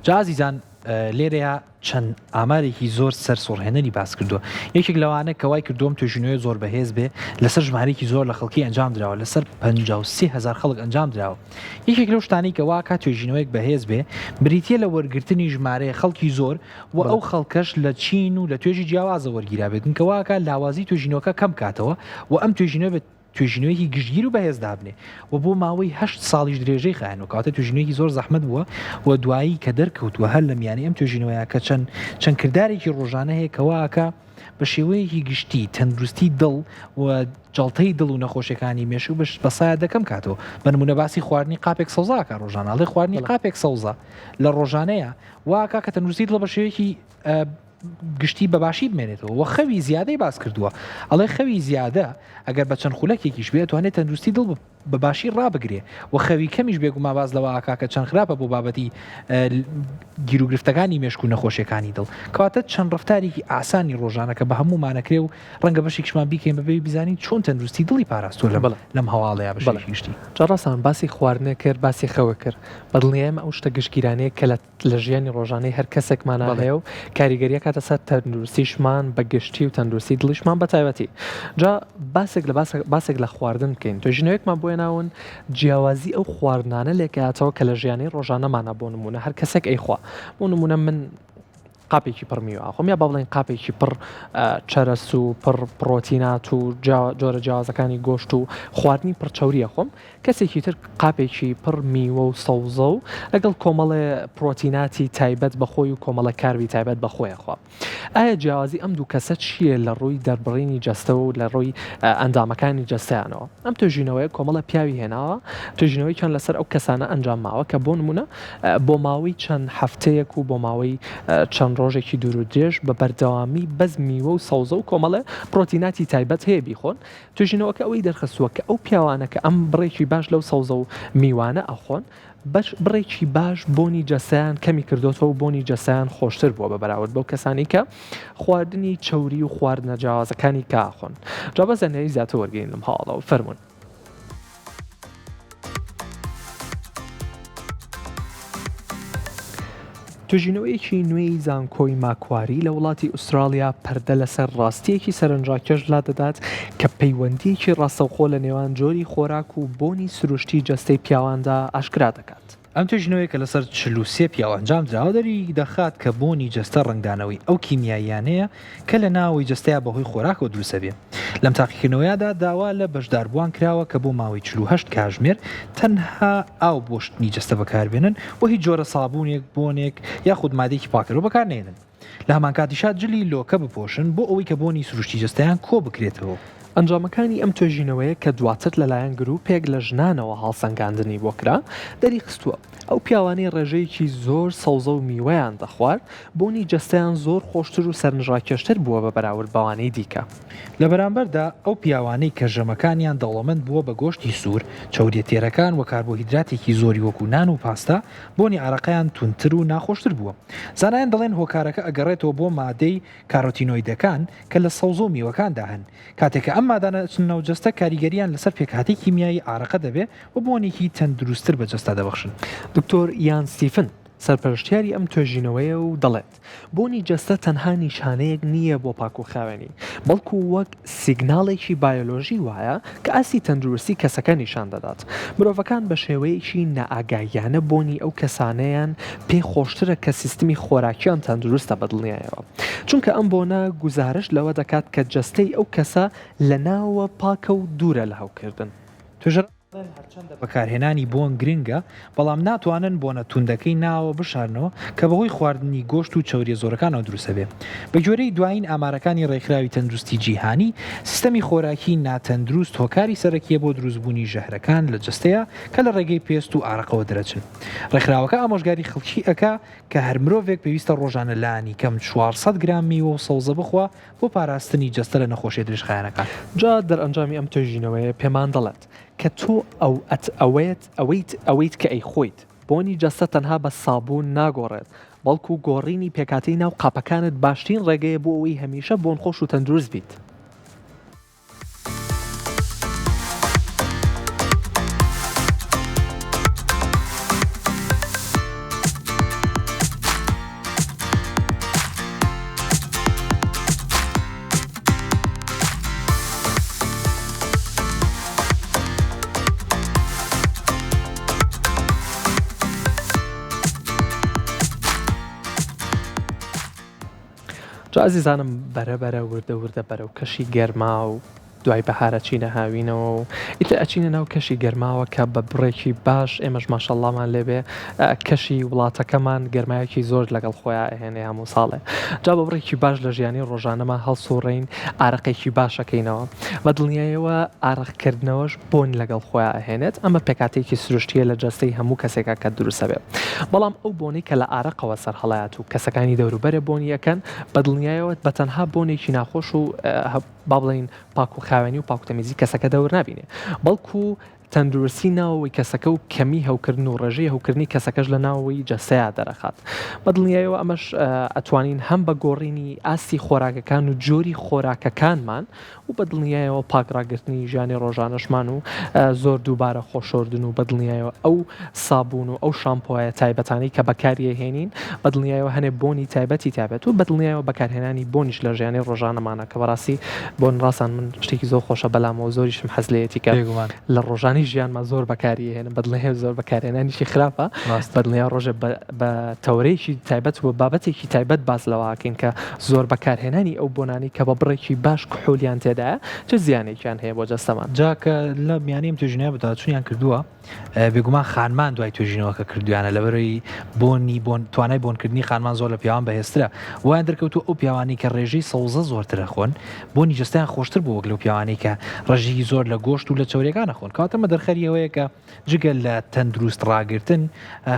جا ئازیزان لێرەیا. چەند ئامارێکی زۆر سەرسوڕهێنەری باس کردووە. یەکێک لەوانە کە وای کردووە ئەم توێژینەوەیە زۆر بەهێز بێ، لەسەر ژمارەیەکی زۆر لە خەڵکی ئەنجام دراوە، لەسەر 53 هەزار خەڵک ئەنجام دراوە. یەکێک لەو شتانەی کە وا ئەکات توێژینەوەیەک بەهێز بێ، بریتییە لە وەرگرتنی ژمارەیە خەڵکی زۆر و ئەو خەڵکەش لە چین و لە توێژی جیاوازە وەرگیرابێتن کە وا ئەکات لاوازی توێژینەوەکە کەم کاتەوە و ئەم توێژینەوە بە توێژینەوەیەکی گشتگیر و بەهێز دابنێ و بۆ ماوەی هەشت ساڵیش درێژەی خایاندوە، کەواتە توێژینەوەیەکی زۆر زەحمەت بووە و دوایی کە دەرکەوتووە هەر لە میانەی ئەم توێژینەوەیە کە چەند چەند کردارێکی ڕۆژانە هەیە کە وا ئەکا بە شێوەیەکی گشتی تەندروستی دڵ و جەڵتەی دڵ و نەخۆشیەکانی مێشک بەش بە سایە دەکەم کاتەوە بە نمونە باسی خواردنی قاپێک سەوزە ئەکا ڕۆژانە ئەڵێ خواردنی قاپێک سەوزە لە ڕۆژانەیە وا ئەکا کە تەندروستی دڵ بە شێوەیەکی گشتی بە باشی بمێنێتەوە وە خەوی زیادەی باس کردووە ئەڵێ خەوی زیادە ئەگەر بە چەند خولەکێکیش بێت توانێت تەندروستی دڵ بە باشی ڕابگرێ و خەوی کەمیش بێگومان باس لەوە ئاکا کە چەند خراپە بۆ بابەتی گیروگرفتەکانی مێشک و نەخۆشیەکانی دڵ کەواتە چەند ڕفتارێکی ئاسانی ڕۆژانە کە بە هەموومانەکرێ و ڕەنگە بەشێکیشمان بیکەین بەبێ بزانین چۆن تەندروستی دڵی پاراستووە لەم لەم هەواڵەیە بە شێوەیەکی گشتی. جا ڕاستە باسی خواردنێ کرد باسی خەوێ کرد بەدڵنیاییم ئەو شتە گشتگیرانەیە کە لە لە ژیانی ڕۆژانەی هەر کەسێکمانا هەیە و کاریگەری ئەکاتە سەر تەندروستیشمان بە گشتی و تەندروستی دڵیشمان بە تایبەتی. جا باسێک لە باسێک لە خواردن بکەین توێژینەوەیەکمان بۆ هێناون جیاوازی ئەو خواردنانە لێکەیاتەوە کە لە ژیانی ڕۆژانەمانا بۆ نموونە هەر کەسێک ئەیخوا بۆ نموونە من قاپێکی پڕ میوە ئەخۆم یا با بڵێین قاپێکی پڕ چەرەس و پڕ پڕۆتینات و جۆرە جیاوازەکانی گۆشت و خواردنی پڕ چەوری ئەخۆم کەسێکی تر قاپێکی پڕ میوە و سەوزە و لەگەڵ کۆمەڵێ پرۆتیناتی تایبەت بە خۆی و کۆمەڵە carb ی تایبەت بە خۆی ئەخوا. ئایا جیاوازی ئەم دوو کەسە چییە لە ڕووی دەربڕینی جەستە و لە ڕووی ئەندامەکانی جەستەیانەوە؟ ئەم توێژینەوەیە کۆمەڵە پیاوی هێناوە، توێژینەوەیەکیان لەسەر ئەو کەسانە ئەنجام ماوە کە بۆ نموونە بۆ ماوەی چەند هەفتەیەک و بۆ ماوەی چەند ڕۆژێکی دوور و درێژ بە بەردەوامی بەس میوە و سەوزە و کۆمەڵێ پرۆتیناتی تایبەت هەیە بیخۆن، توێژینەوەکە ئەوەی دەرخستووە کە ئەو پیاوانە کە ئەم بڕێکی باش لەو سەوزە و میوانە ئەخۆن، بەش بڕێکی باش بۆنی جەستەیان کەمی کردۆتەوە و بۆنی جەستەیان خۆشتر بووە بە بەراورد بەو کەسانەی کە خواردنی چەوری و خواردنە جیاوازەکانی کە ئەخۆن. جا با زانیاری زیاتر وەرگرین لەم هەواڵەوە. فەرموون. توێژینەوەیەکی نوێی زانکۆی ماکواری لە وڵاتی ئوستراڵیا پەردە لەسەر ڕاستییەکی سەرنجڕاکێش لادەدات کە پەیوەندییەکی ڕاستەوخۆ لە نێوان جۆری خۆراک و بۆنی سروشتی جەستەی پیاواندا ئاشکرا دەکات. ئەم توێژینەوەیە کە لەسەر 43 پیاو ئەنجام دراوە دەری دەخات کە بۆنی جەستە ڕەنگدانەوەی ئەو کیمیاییانەیە کە لە ناوەوەی جەستەیا بەهۆی خۆراکەوە دروست ئەبێ. لەم تاقیکردنەوەیەدا داوا لە بەشداربووان کراوە کە بۆ ماوەی 48 کاژمێر تەنها ئاو بۆ شتنی جەستە بەکاربێنن و هیچ جۆرە سابوونێک، بۆنێک یاخود مادەیەکی پاککەرەوە بەکارنەهێنن. لە هەمانکاتیشا جلی لۆکە بپۆشن بۆ ئەوەی کە بۆنی سروشتی جەستەیان کۆبکرێتەوە. ئەنجامەکانی ئەم توێژینەوەیە کە دواتر لەلایەن گروپێک لە ژنانەوە هەڵسەنگاندنی بۆ کرا، دەریخستووە، ئەو پیاوانەی ڕێژەیەکی زۆر سەوزە و میوەیان دەخوارد، بۆنی جەستەیان زۆر خۆشتر و سەرنجڕاکێشتر بووە بە بەراورد بەوانەی دیکە. لە بەرامبەردا ئەو پیاوانەی کە ژەمەکانیان دەوڵەمەند بووە بە گۆشتی سوور، چەورییە تێرەکان و کاربۆهیدراتێکی زۆری وەکو نان و پاستا، بۆنی عەرەقیان توندتر و ناخۆشتر بووە. زانایان دەڵێن هۆکارەکە ئەگەڕێتەوە بۆ مادەی کارۆتینۆیدەکان کە لە سەوزە و میوەکاندا هەن. کاتێک کە ئەم مادانە ئەچنە ناو جەستە کاریگەرییان لەسەر پێکهاتەی کیمیایی عارەقە دەبێ و بۆنێکی تەندروستتر بە جەستە دەبەخشن. دکتۆر ئیان ستیفن، سەرپەرشتیاری ئەم توێژینەوەیە و دەڵێت، بۆنی جەستە تەنها نیشانەیەک نییە بۆ پاکوخاوێنی، بەڵکو وەک سیگناڵێکی بایۆلۆژی وایە کە ئاستی تەندروستی کەسەکە نیشان دەدات. مرۆڤەکان بە شێوەیەکی نائاگاییانە بۆنی ئەو کەسانەیان پێ خۆشترە کە سیستمی خۆراکیان تەندروستە بە دڵنیایەوە، چونکە ئەم بۆنە گوزارشت لەوە دەکات کە جەستەی ئەو کەسە لە ناوەوە پاکە و دوورە لە هەوکردن. توێژەران دەڵێن هەرچەندە بەکارهێنانی بۆن گرنگە، بەڵام ناتوانن بۆنە توندەکەی ناوە بشارنەوە کە بەهۆی خواردنی گۆشت و چەورییە زۆرەکانەوە دروستدەبێت. بەگوێرەی دوایین ئامارەکانی ڕێکخراوی تەندروستی جیهانی، سیستەمی خۆراکی ناتەندروست هۆکاری سەرەکییە بۆ دروستبوونی ژەهرەکان لە جەستەیا کە لە ڕێگەی پێست و ئارەقەوە دەرەچن. ڕێکخراوەکە ئامۆژگاری خەڵکی ئەکا کە هەر مرۆڤێک پێویستە ڕۆژانە لانی کەم 400 گرام میوە و سەوزە بخوا بۆ پاراستنی جەستە لە نەخۆشیە درێژخایەنەکان. جا دەرئەنجامی ئەم توێژینەوەیە پێمان دەڵێت کە تۆ ئەو ئەت ئەوەیت ئەوەیت ئەوەیت کە ئەیخۆیت. بۆنی جەستە تەنها بە سابوون ناگۆڕێت، بەڵکو گۆڕینی پێکهاتەی ناو قاپەکانت باشترین ڕێگەیە بۆ ئەوەی هەمیشە بۆنخۆش و تەندروست بیت. جا ئازیزانم بەرە بەرە وردە وردە بەرەو کەشی گەرما و دوای بەهار ئەچینە هاوینەوە و ئیتر ئەچینە ناو کەشی گەرماوە کە بە بڕێکی باش ئێمەش ماشەڵڵامان لێبێ کەشی وڵاتەکەمان گەرمایەکی زۆر لەگەڵ خۆیان ئەهێنێ هەموو ساڵێ جا بە بڕێکی باش لە ژیانی ڕۆژانەمان هەڵسوڕین ئارەقێکی باشەکەینەوە بە دڵنیایەوە ئارەقکردنەوەش بۆن لەگەڵ خۆیان ئەهێنێت ئەمە پێکاتێکی سروشتیە لە جەستەی هەموو کەسێکا کە دروستە بێ بەڵام ئەو بۆنەی کە لە ئارەقەوە سەرهەڵایات و کەسەکانی دەوروبەرێ بۆنی ئەکەن بە دڵنیایەوە بە تەنها بۆنێکی ناخۆش و با بڵێین پاک و خاوێنی و پاک و تەمیزی کەسەکە دەور نابینێ بەڵکو تەندروستی ناوەوەی کەسەکە و کەمی هەوکردن و ڕێژەی هەوکردنی کەسەکەش لە ناوەوەی جەستەیا دەرەخات بە دڵنیایەوە ئەمەش ئەتوانین هەم بە گۆڕینی ئاستی خۆراکەکان و جۆری خۆراکەکانمان و بە دڵنیایەوە پاک ڕاگرتنی ژیانی ڕۆژانەشمان و زۆر دووبارە خۆشۆردن و بە دڵنیایەوە ئەو سابوون و ئەو شامپۆیە تایبەتانەی کە بەکاری ئەهێنین بە دڵنیایەوە هەنێ بۆنی تایبەتی تابێت و بە دڵنیایەوە بەکارهێنانی بۆنیش لە ژیانی ڕۆژانەمانە کە بەڕاستی بۆن ڕاسان من شتێکی زۆر خۆشە بەلامەوە زۆریشم حەز لێیەتی کە بێگومان. لە ڕۆژانی ژیانما زۆر بەکاری ئەهێنم بە دڵنیایەوە زۆر بەکارهێنانیشی خراپە ڕاستە. بە دڵنیایەوە ڕۆژێ بە بە تەوەرەیەکی تایبەت و بابەتێکی تایبەت باس لەوە ئەکەین کە زۆر بەکارهێنانی ئەو بۆنانەی کە بە بڕێکی باش کحولیان تێدایە چ زیانێکیان هەیە بۆ جەستەمان. جا کە لە میانەی ئەم توێژینەوە بەدواداچوونیان کردووە بێگومان خانمان دوای توێژینەوەکە کردویانە لەبەرەوەی بۆنی بۆن توانای بۆنکردنی خانمان زۆر لە پیاوان بەهێزترە وایان دەرکەوتووە ئەو پیاوانەی کە ڕێژەی سەوزە زۆرتر ئەخۆن بۆنی جەستەیان خۆشتر بوو وەک لەو پیاوانەی کە ڕێژەیەکی زۆر لە گۆشت و لە چەوریەکان ئەخۆن کەواتە ئەمە دەرخەری ئەوەیە کە جگە لە تەندروست ڕاگرتن،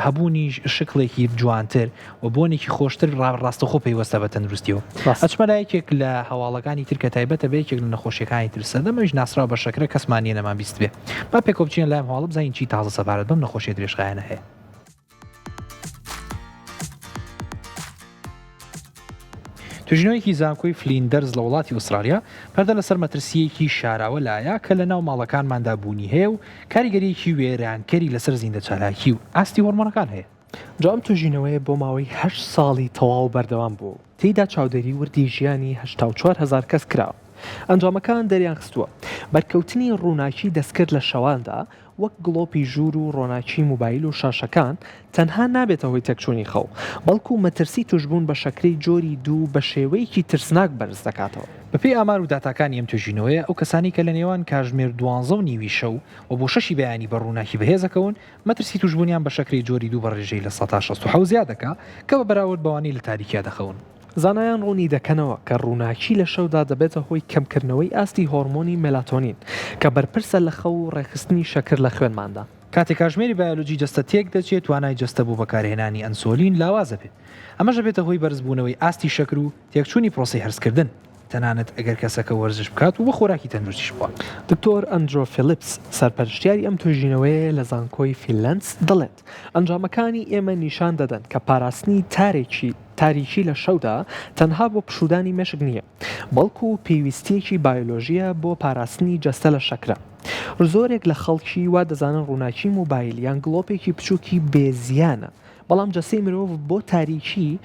هەبوونی شکڵێکی جوانتر و بۆنێکی خۆشتر ڕاستەوخۆ پەیوەستە بە تەندروستیەوە. ئەچمە لای یەکێک لە هەواڵەکانی تر کە تایبەتە بە یەکێک لە نەخۆشیەکانی تر سەردەم ئەویش ناسراوە بە شەکرە کەسمان نیە نەمانبیستبێ. با پێکەوە بچینە لای ئەم هەواڵە بزانین چی تازە سەبارەت بەم نەخۆشیە درێژخایەنە هەیە. توێژینەوەیەکی زانکۆی فلیندەرز لە وڵاتی ئوسترالیا پەردە لەسەر مەترسییەکی شاراوە لایە کە لە ناو ماڵەکانماندا بوونی هەیە و کاریگەرییەکی وێرانکەری لەسەر زیندەچالاکی و ئاستی هۆرمۆنەکان هەیە. جا ئەم توێژینەوەیە بۆ ماوەی هەشت ساڵی تەواو بەردەوام بووە و تێیدا چاودێری وردی ژیانی 84 هەزار کەس کراوە. ئەنجامەکان دەریانخستووە، بەرکەوتنی ڕووناکی دەستکرد لە شەواندا وەک گڵۆپی ژوور و ڕۆناکی موبایل و شاشەکان تەنها نابێتە هۆی تێکچوونی خەو، بەڵکو مەترسی توشبوون بە شەکرەی جۆری دوو بە شێوەیەکی ترسناک بەرز دەکاتەوە. بەپێی ئامار و داتاکانی ئەم توێژینەوەیە، ئەو کەسانەی کە لە نێوان کاژمێر دوانزە و نیوی شەو و بۆ شەشی بەیانی بە ڕووناکی بەهێز ئەکەون، مەترسی توشبوونیان بە شەکرەی جۆری دوو بە ڕێژەی 67% زیاد دەکا، کە بە بەراورد بەوانەی لە تاریکیا دەخەون. زانایان ڕوونی دەکەنەوە کە ڕووناکی لە شەودا دەبێتە هۆی کەمکردنەوەی ئاستی هۆرمۆنی مێلاتۆنین کە بەرپرسە لە خەو و ڕێکخستنی شەکر لە خوێنماندا. کاتێک کاژمێری بایۆلۆجی جەستە تێکدەچێت، توانای جەستە بۆ بەکارهێنانی ئەنسۆلین لاواز دەبێت. ئەمەش دەبێتە هۆی بەرزبوونەوەی ئاستی شەکر و تێکچوونی پرۆسەی هەرسکردن، تەنانەت ئەگەر کەسەکە وەرزش بکات و خۆراکی تەندروستیش بخوات. دکتۆر ئەندرۆ فیلیپس، سەرپەرشتیاری ئەم توێژینەوەیە لە زانکۆی فیلەندس دەڵێت، ئەنجامەکانی ئێمە نیشان دەدەن کە پاراستنی تارێکی تاریکی لە شەودا تەنها بۆ پشوودانی مێشک نییە، بەڵکو پێویستییەکی بایۆلۆژییە بۆ پاراستنی جەستە لە شەکرە. زۆرێک لە خەڵکی وا دەزانن ڕووناکی مۆبایل یان گڵۆپێکی بچووکی بێ زیانە، بەڵام جەستەی مرۆڤ بۆ تاریکی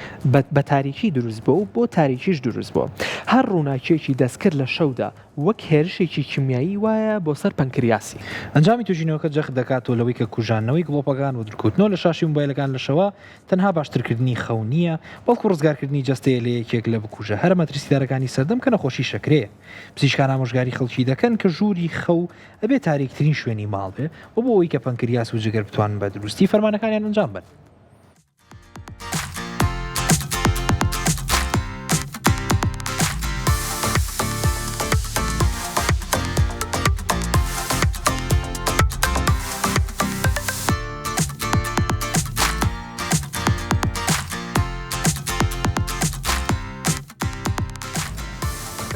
بە تاریکی دروست بووە و بۆ تاریکیش دروست بووە. هەر ڕووناکییەکی دەستکرد لە شەودا وەک هێرشێکی کیمیایی وایە بۆ سەر پەنکریاسی. ئەنجامی توێژینەوەکە جەخت دەکاتەوە لەوەی کە کوژاندنەوەی گڵۆپەکان و دوورکەوتنەوە لە شاشەی مۆبایلەکان لە شەوا تەنها باشترکردنی خەو نییە، بەڵکو ڕزگارکردنی جەستەیە لە یەکێک لە بکوژە هەرە مەترسیدارەکانی سەردەم کە نەخۆشی شەکرەیە. پزیشکان ئامۆژگاری خەڵکی دەکەن کە ژووری خەو ئەبێ تاریکترین شوێنی ماڵ بێ و بۆ ئەوەی کە پەنکریاس و جگەر بتوانن بە دروستی فەرمانەکانیان ئەنجام بەن.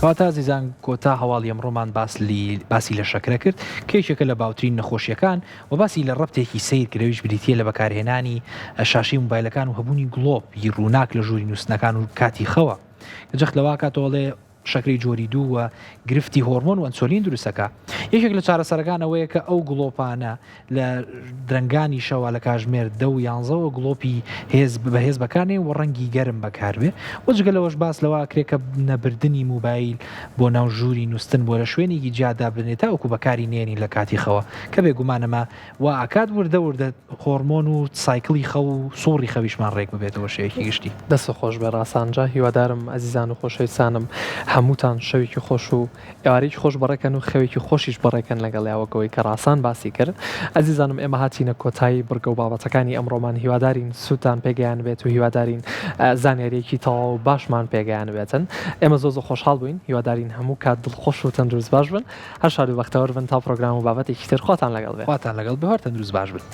کەواتە ئازیزان کۆتا هەواڵی ئەمڕۆمان باسی لە شەکرە کرد کە یەکێکە لە باوترین نەخۆشیەکان و باسی لە ڕەبتێکی سەیر کرد ئەویش بریتییە لە بەکارهێنانی شاشەی مۆبایلەکان و هەبوونی گڵۆپ ی ڕووناک لە ژووری نووستنەکان و کاتی خەوە کە جەخت لەوە ئەکاتەوە ئەڵێ. شەکرەی جۆری دوو و گرفتی هۆرمۆن و ئەنسۆلین دروستەکا. یەکێک لە چارەسەرەکان ئەوەیە کە ئەو گڵۆپانە لە درەنگانی شەوا لە کاژمێر دە و یانزەوە گڵۆپی هێز بەهێز بەکارنێن و ڕەنگی گەرم بەکاربێ و جگە لەوەش باس لەوە ئەکرێ کە نەبردنی موبایل بۆ ناو ژووری نوستن بۆ لە شوێنێکی جیا دابنرێ تاوەکو بەکاری نێنین لە کاتی خەوە کە بێگومان ئەمە وا ئەکات وردە وردە هۆڕمۆن و cycle ی خەو و سوڕی خەویشمان ڕێک ببێتەوە شێوەیەکی گشتی. دەستت خۆش بێ ڕاسان جا هیوادارم ئەزیزان و خۆشەویستانم هەمووتان شەوێکی خۆش و ئێوارەیەکی خۆش بەڕێکەن و خەوێکی خۆشیش بەڕێکەن لەگەڵیا وەک ئەوەی کە ڕاسان باسی کرد ئەزیزانم ئێمە هاتینە کۆتایی بڕگە و بابەتەکانی ئەمڕۆمان هیوادارین سوودتان پێگەیانبێت و هیوادارین زانیاریەکی تەواو و باشمان پێگەیانبێتن ئێمە زۆر زۆر خۆشحاڵ بووین هیوادارین هەموو کات دڵخۆش و تەندروست باش بن هەر شاد و بەختەوەر بن تا پرۆگرام و بابەتێکی تر خواتان لەگەڵ بێ. خواتان لەگەڵ بێ هەر تەندروست باش بن.